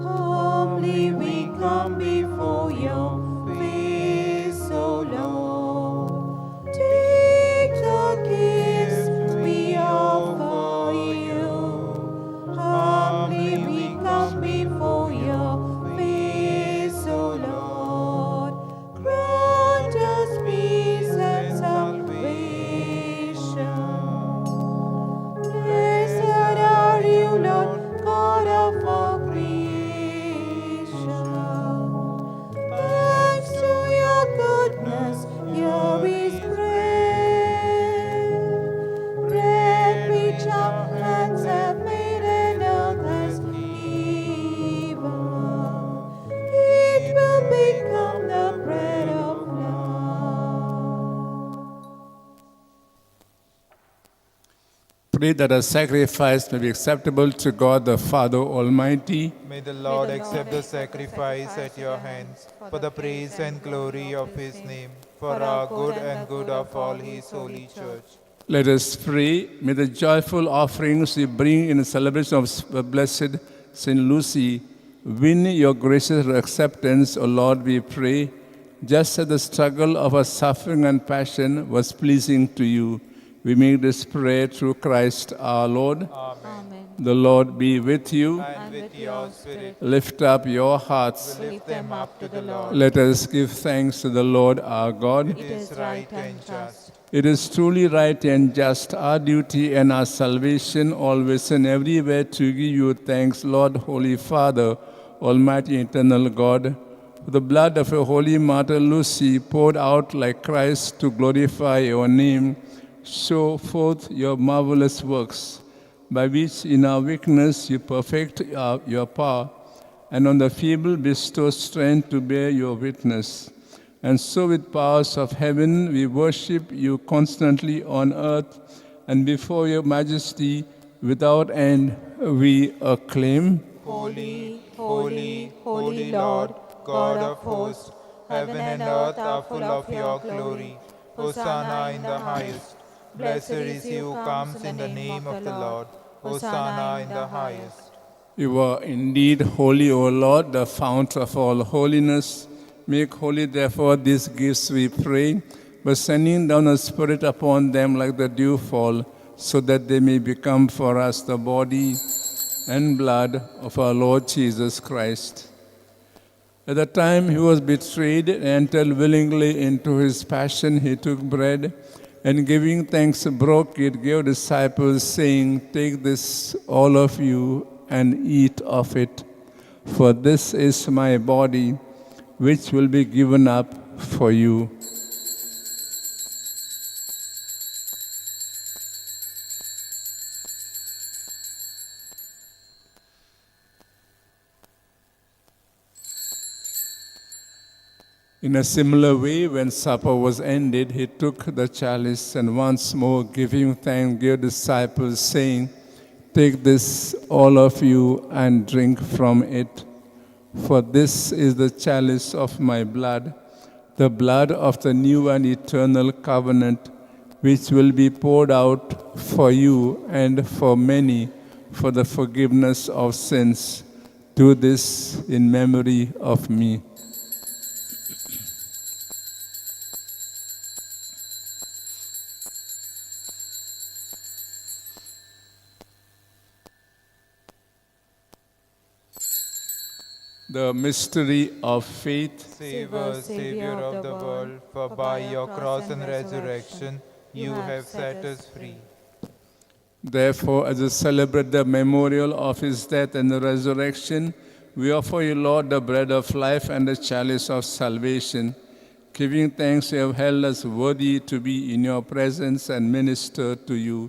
Humbly we come before your face, O Lord. Take the gifts we offer you. Humbly we come before your face, O Lord. Grant us peace and salvation. Pray that our sacrifice may be acceptable to God the Father Almighty. May the Lord accept the sacrifice at your hands for the praise and glory of his name, for our good and good of all his holy church. Let us pray. May the joyful offerings we bring in the celebration of blessed Saint Lucy win your gracious acceptance, O Lord, we pray, just as the struggle of our suffering and passion was pleasing to you. We make this prayer through Christ our Lord. Amen. The Lord be with you. And with your spirit. Lift up your hearts. We lift them up to the Lord. Let us give thanks to the Lord our God. It is right and just. It is truly right and just, our duty and our salvation, always and everywhere to give you thanks, Lord, Holy Father, Almighty Eternal God, for the blood of your holy martyr Lucy poured out like Christ to glorify your name, show forth your marvelous works, by which in our weakness you perfect your power, and on the feeble bestow strength to bear your witness. And so with powers of heaven we worship you constantly on earth, and before your majesty without end we acclaim. Holy, holy, holy Lord, God of hosts, heaven and earth are full of your glory. Hosanna in the highest. Blessed is he who comes in the name of the Lord. Hosanna in the highest. You are indeed holy, O Lord, the fount of all holiness. Make holy, therefore, these gifts, we pray, by sending down a Spirit upon them like the dewfall, so that they may become for us the body and blood of our Lord Jesus Christ. At the time he was betrayed and entered willingly into his passion, he took bread and, giving thanks, broke it, gave disciples, saying, "Take this, all of you, and eat of it, for this is my body, which will be given up for you." In a similar way, when supper was ended, he took the chalice and once more giving thanks, gave disciples, saying, "Take this, all of you, and drink from it. For this is the chalice of my blood, the blood of the new and eternal covenant, which will be poured out for you and for many for the forgiveness of sins. Do this in memory of me." The mystery of faith. Save us, Savior of the world, for by your cross and resurrection you have set us free. Therefore, as we celebrate the memorial of his death and the resurrection, we offer you, Lord, the bread of life and the chalice of salvation. Giving thanks, you have held us worthy to be in your presence and minister to you.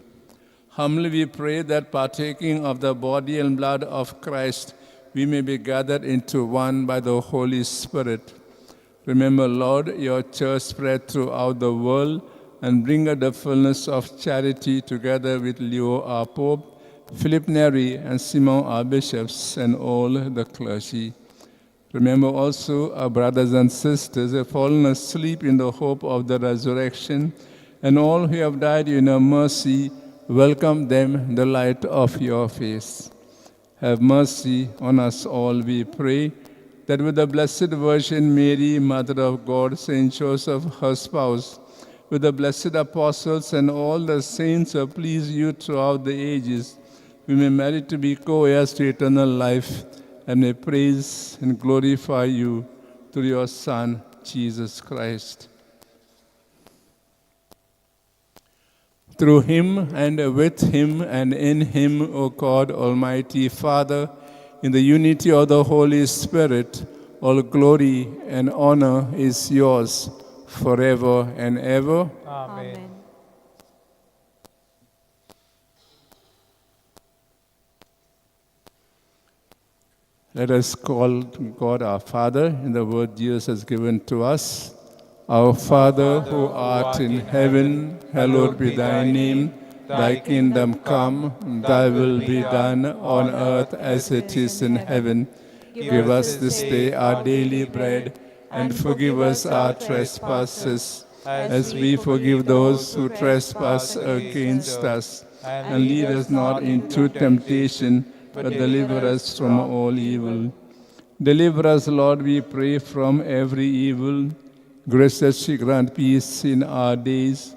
Humbly we pray that, partaking of the body and blood of Christ, we may be gathered into one by the Holy Spirit. Remember, Lord, your church spread throughout the world, and bring her the fullness of charity together with Leo our Pope, Philip Neri and Simon our bishops, and all the clergy. Remember also our brothers and sisters who have fallen asleep in the hope of the resurrection, and all who have died in your mercy, welcome them in the light of your face. Have mercy on us all, we pray, that with the Blessed Virgin Mary, Mother of God, Saint Joseph, her spouse, with the blessed apostles and all the saints who please you throughout the ages, we may merit to be co-heirs to eternal life, and may praise and glorify you through your Son, Jesus Christ. Through him and with him and in him, O God, Almighty Father, in the unity of the Holy Spirit, all glory and honor is yours forever and ever. Amen. Let us call God our Father in the word Jesus has given to us. Our Father, who art in heaven, hallowed be thy name. Thy kingdom come, thy will be done on earth as it is in heaven. Give us this day our daily bread, and forgive us our trespasses, as we forgive those who trespass against us. And lead us not into temptation, but deliver us from all evil. Deliver us, Lord, we pray, from every evil. Graciously grant peace in our days,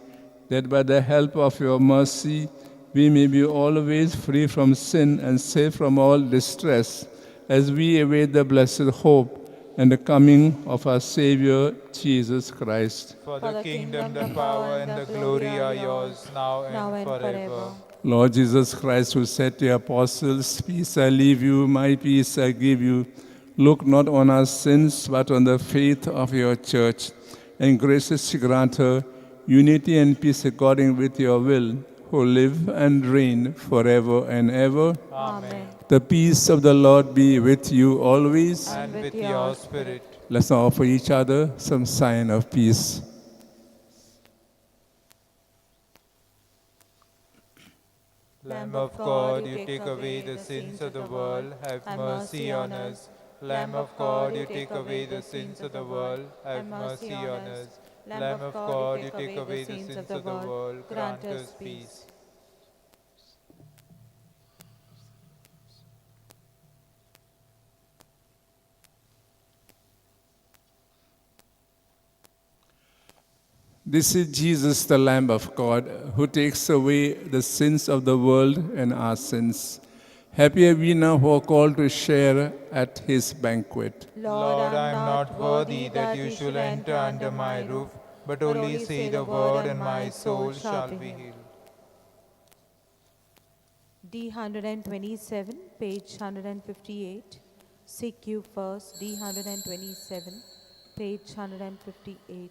that by the help of your mercy we may be always free from sin and safe from all distress, as we await the blessed hope and the coming of our Savior, Jesus Christ. For the kingdom, the power, and the glory are yours, now and forever. Lord Jesus Christ, who said to your apostles, Peace I leave you, my peace I give you, look not on our sins, but on the faith of your church, and graciously grant her unity and peace according with your will, who live and reign forever and ever. Amen. The peace of the Lord be with you always. And with your spirit. Let's now offer each other some sign of peace. Lamb of God, you take away the sins of the world, have mercy on us. Lamb of God, you take away the sins of the world, have mercy on us. Lamb of God, you take away the sins of the world, grant us peace. This is Jesus, the Lamb of God, who takes away the sins of the world and our sins. Happy are we now who are called to share at his banquet. Lord, I am not worthy that you should enter under my roof, but only say the word, and my soul shall be healed. D 127, page 158. Seek you first, D 127, page 158.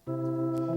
Thank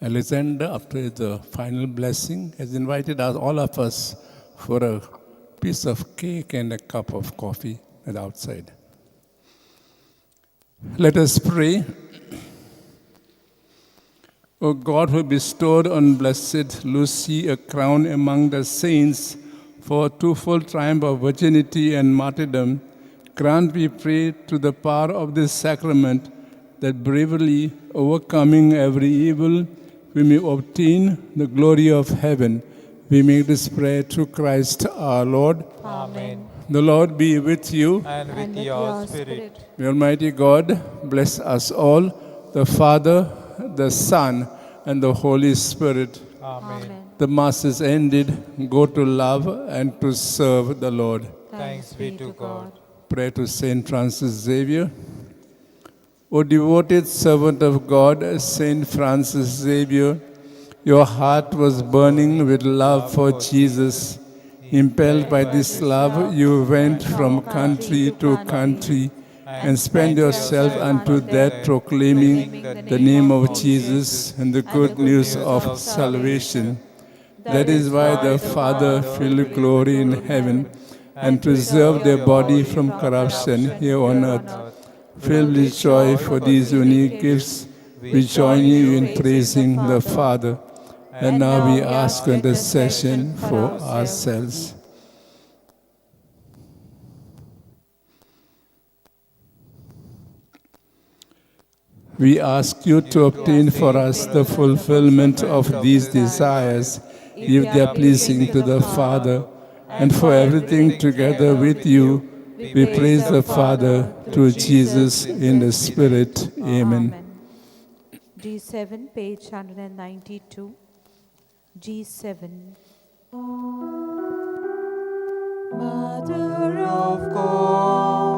Alexander, after the final blessing, has invited us, all of us, for a piece of cake and a cup of coffee at outside. Let us pray. O God, who bestowed on Blessed Lucy a crown among the saints for twofold triumph of virginity and martyrdom, grant, we pray, to the power of this sacrament that bravely overcoming every evil, we may obtain the glory of heaven. We make this prayer through Christ our Lord. Amen. The Lord be with you. And with your spirit. May Almighty God bless us all, the Father, the Son, and the Holy Spirit. Amen. The Mass is ended. Go to love and to serve the Lord. Thanks be to God. Prayer to Saint Francis Xavier. O devoted servant of God, Saint Francis Xavier, your heart was burning with love for Jesus. Impelled by this love, you went from country to country and spent yourself unto death, proclaiming the name of Jesus and the good news of salvation. That is why the Father filled glory in heaven and preserved their body from corruption here on earth. Filled with joy for these unique gifts, we join you in praising the Father. And now we ask intercession for ourselves. We ask you to obtain for us the fulfillment of these desires, if they are pleasing to the Father, and for everything together with you, we praise the Father through Jesus in the Spirit. Amen. G7, page 192. G7. Mother of God.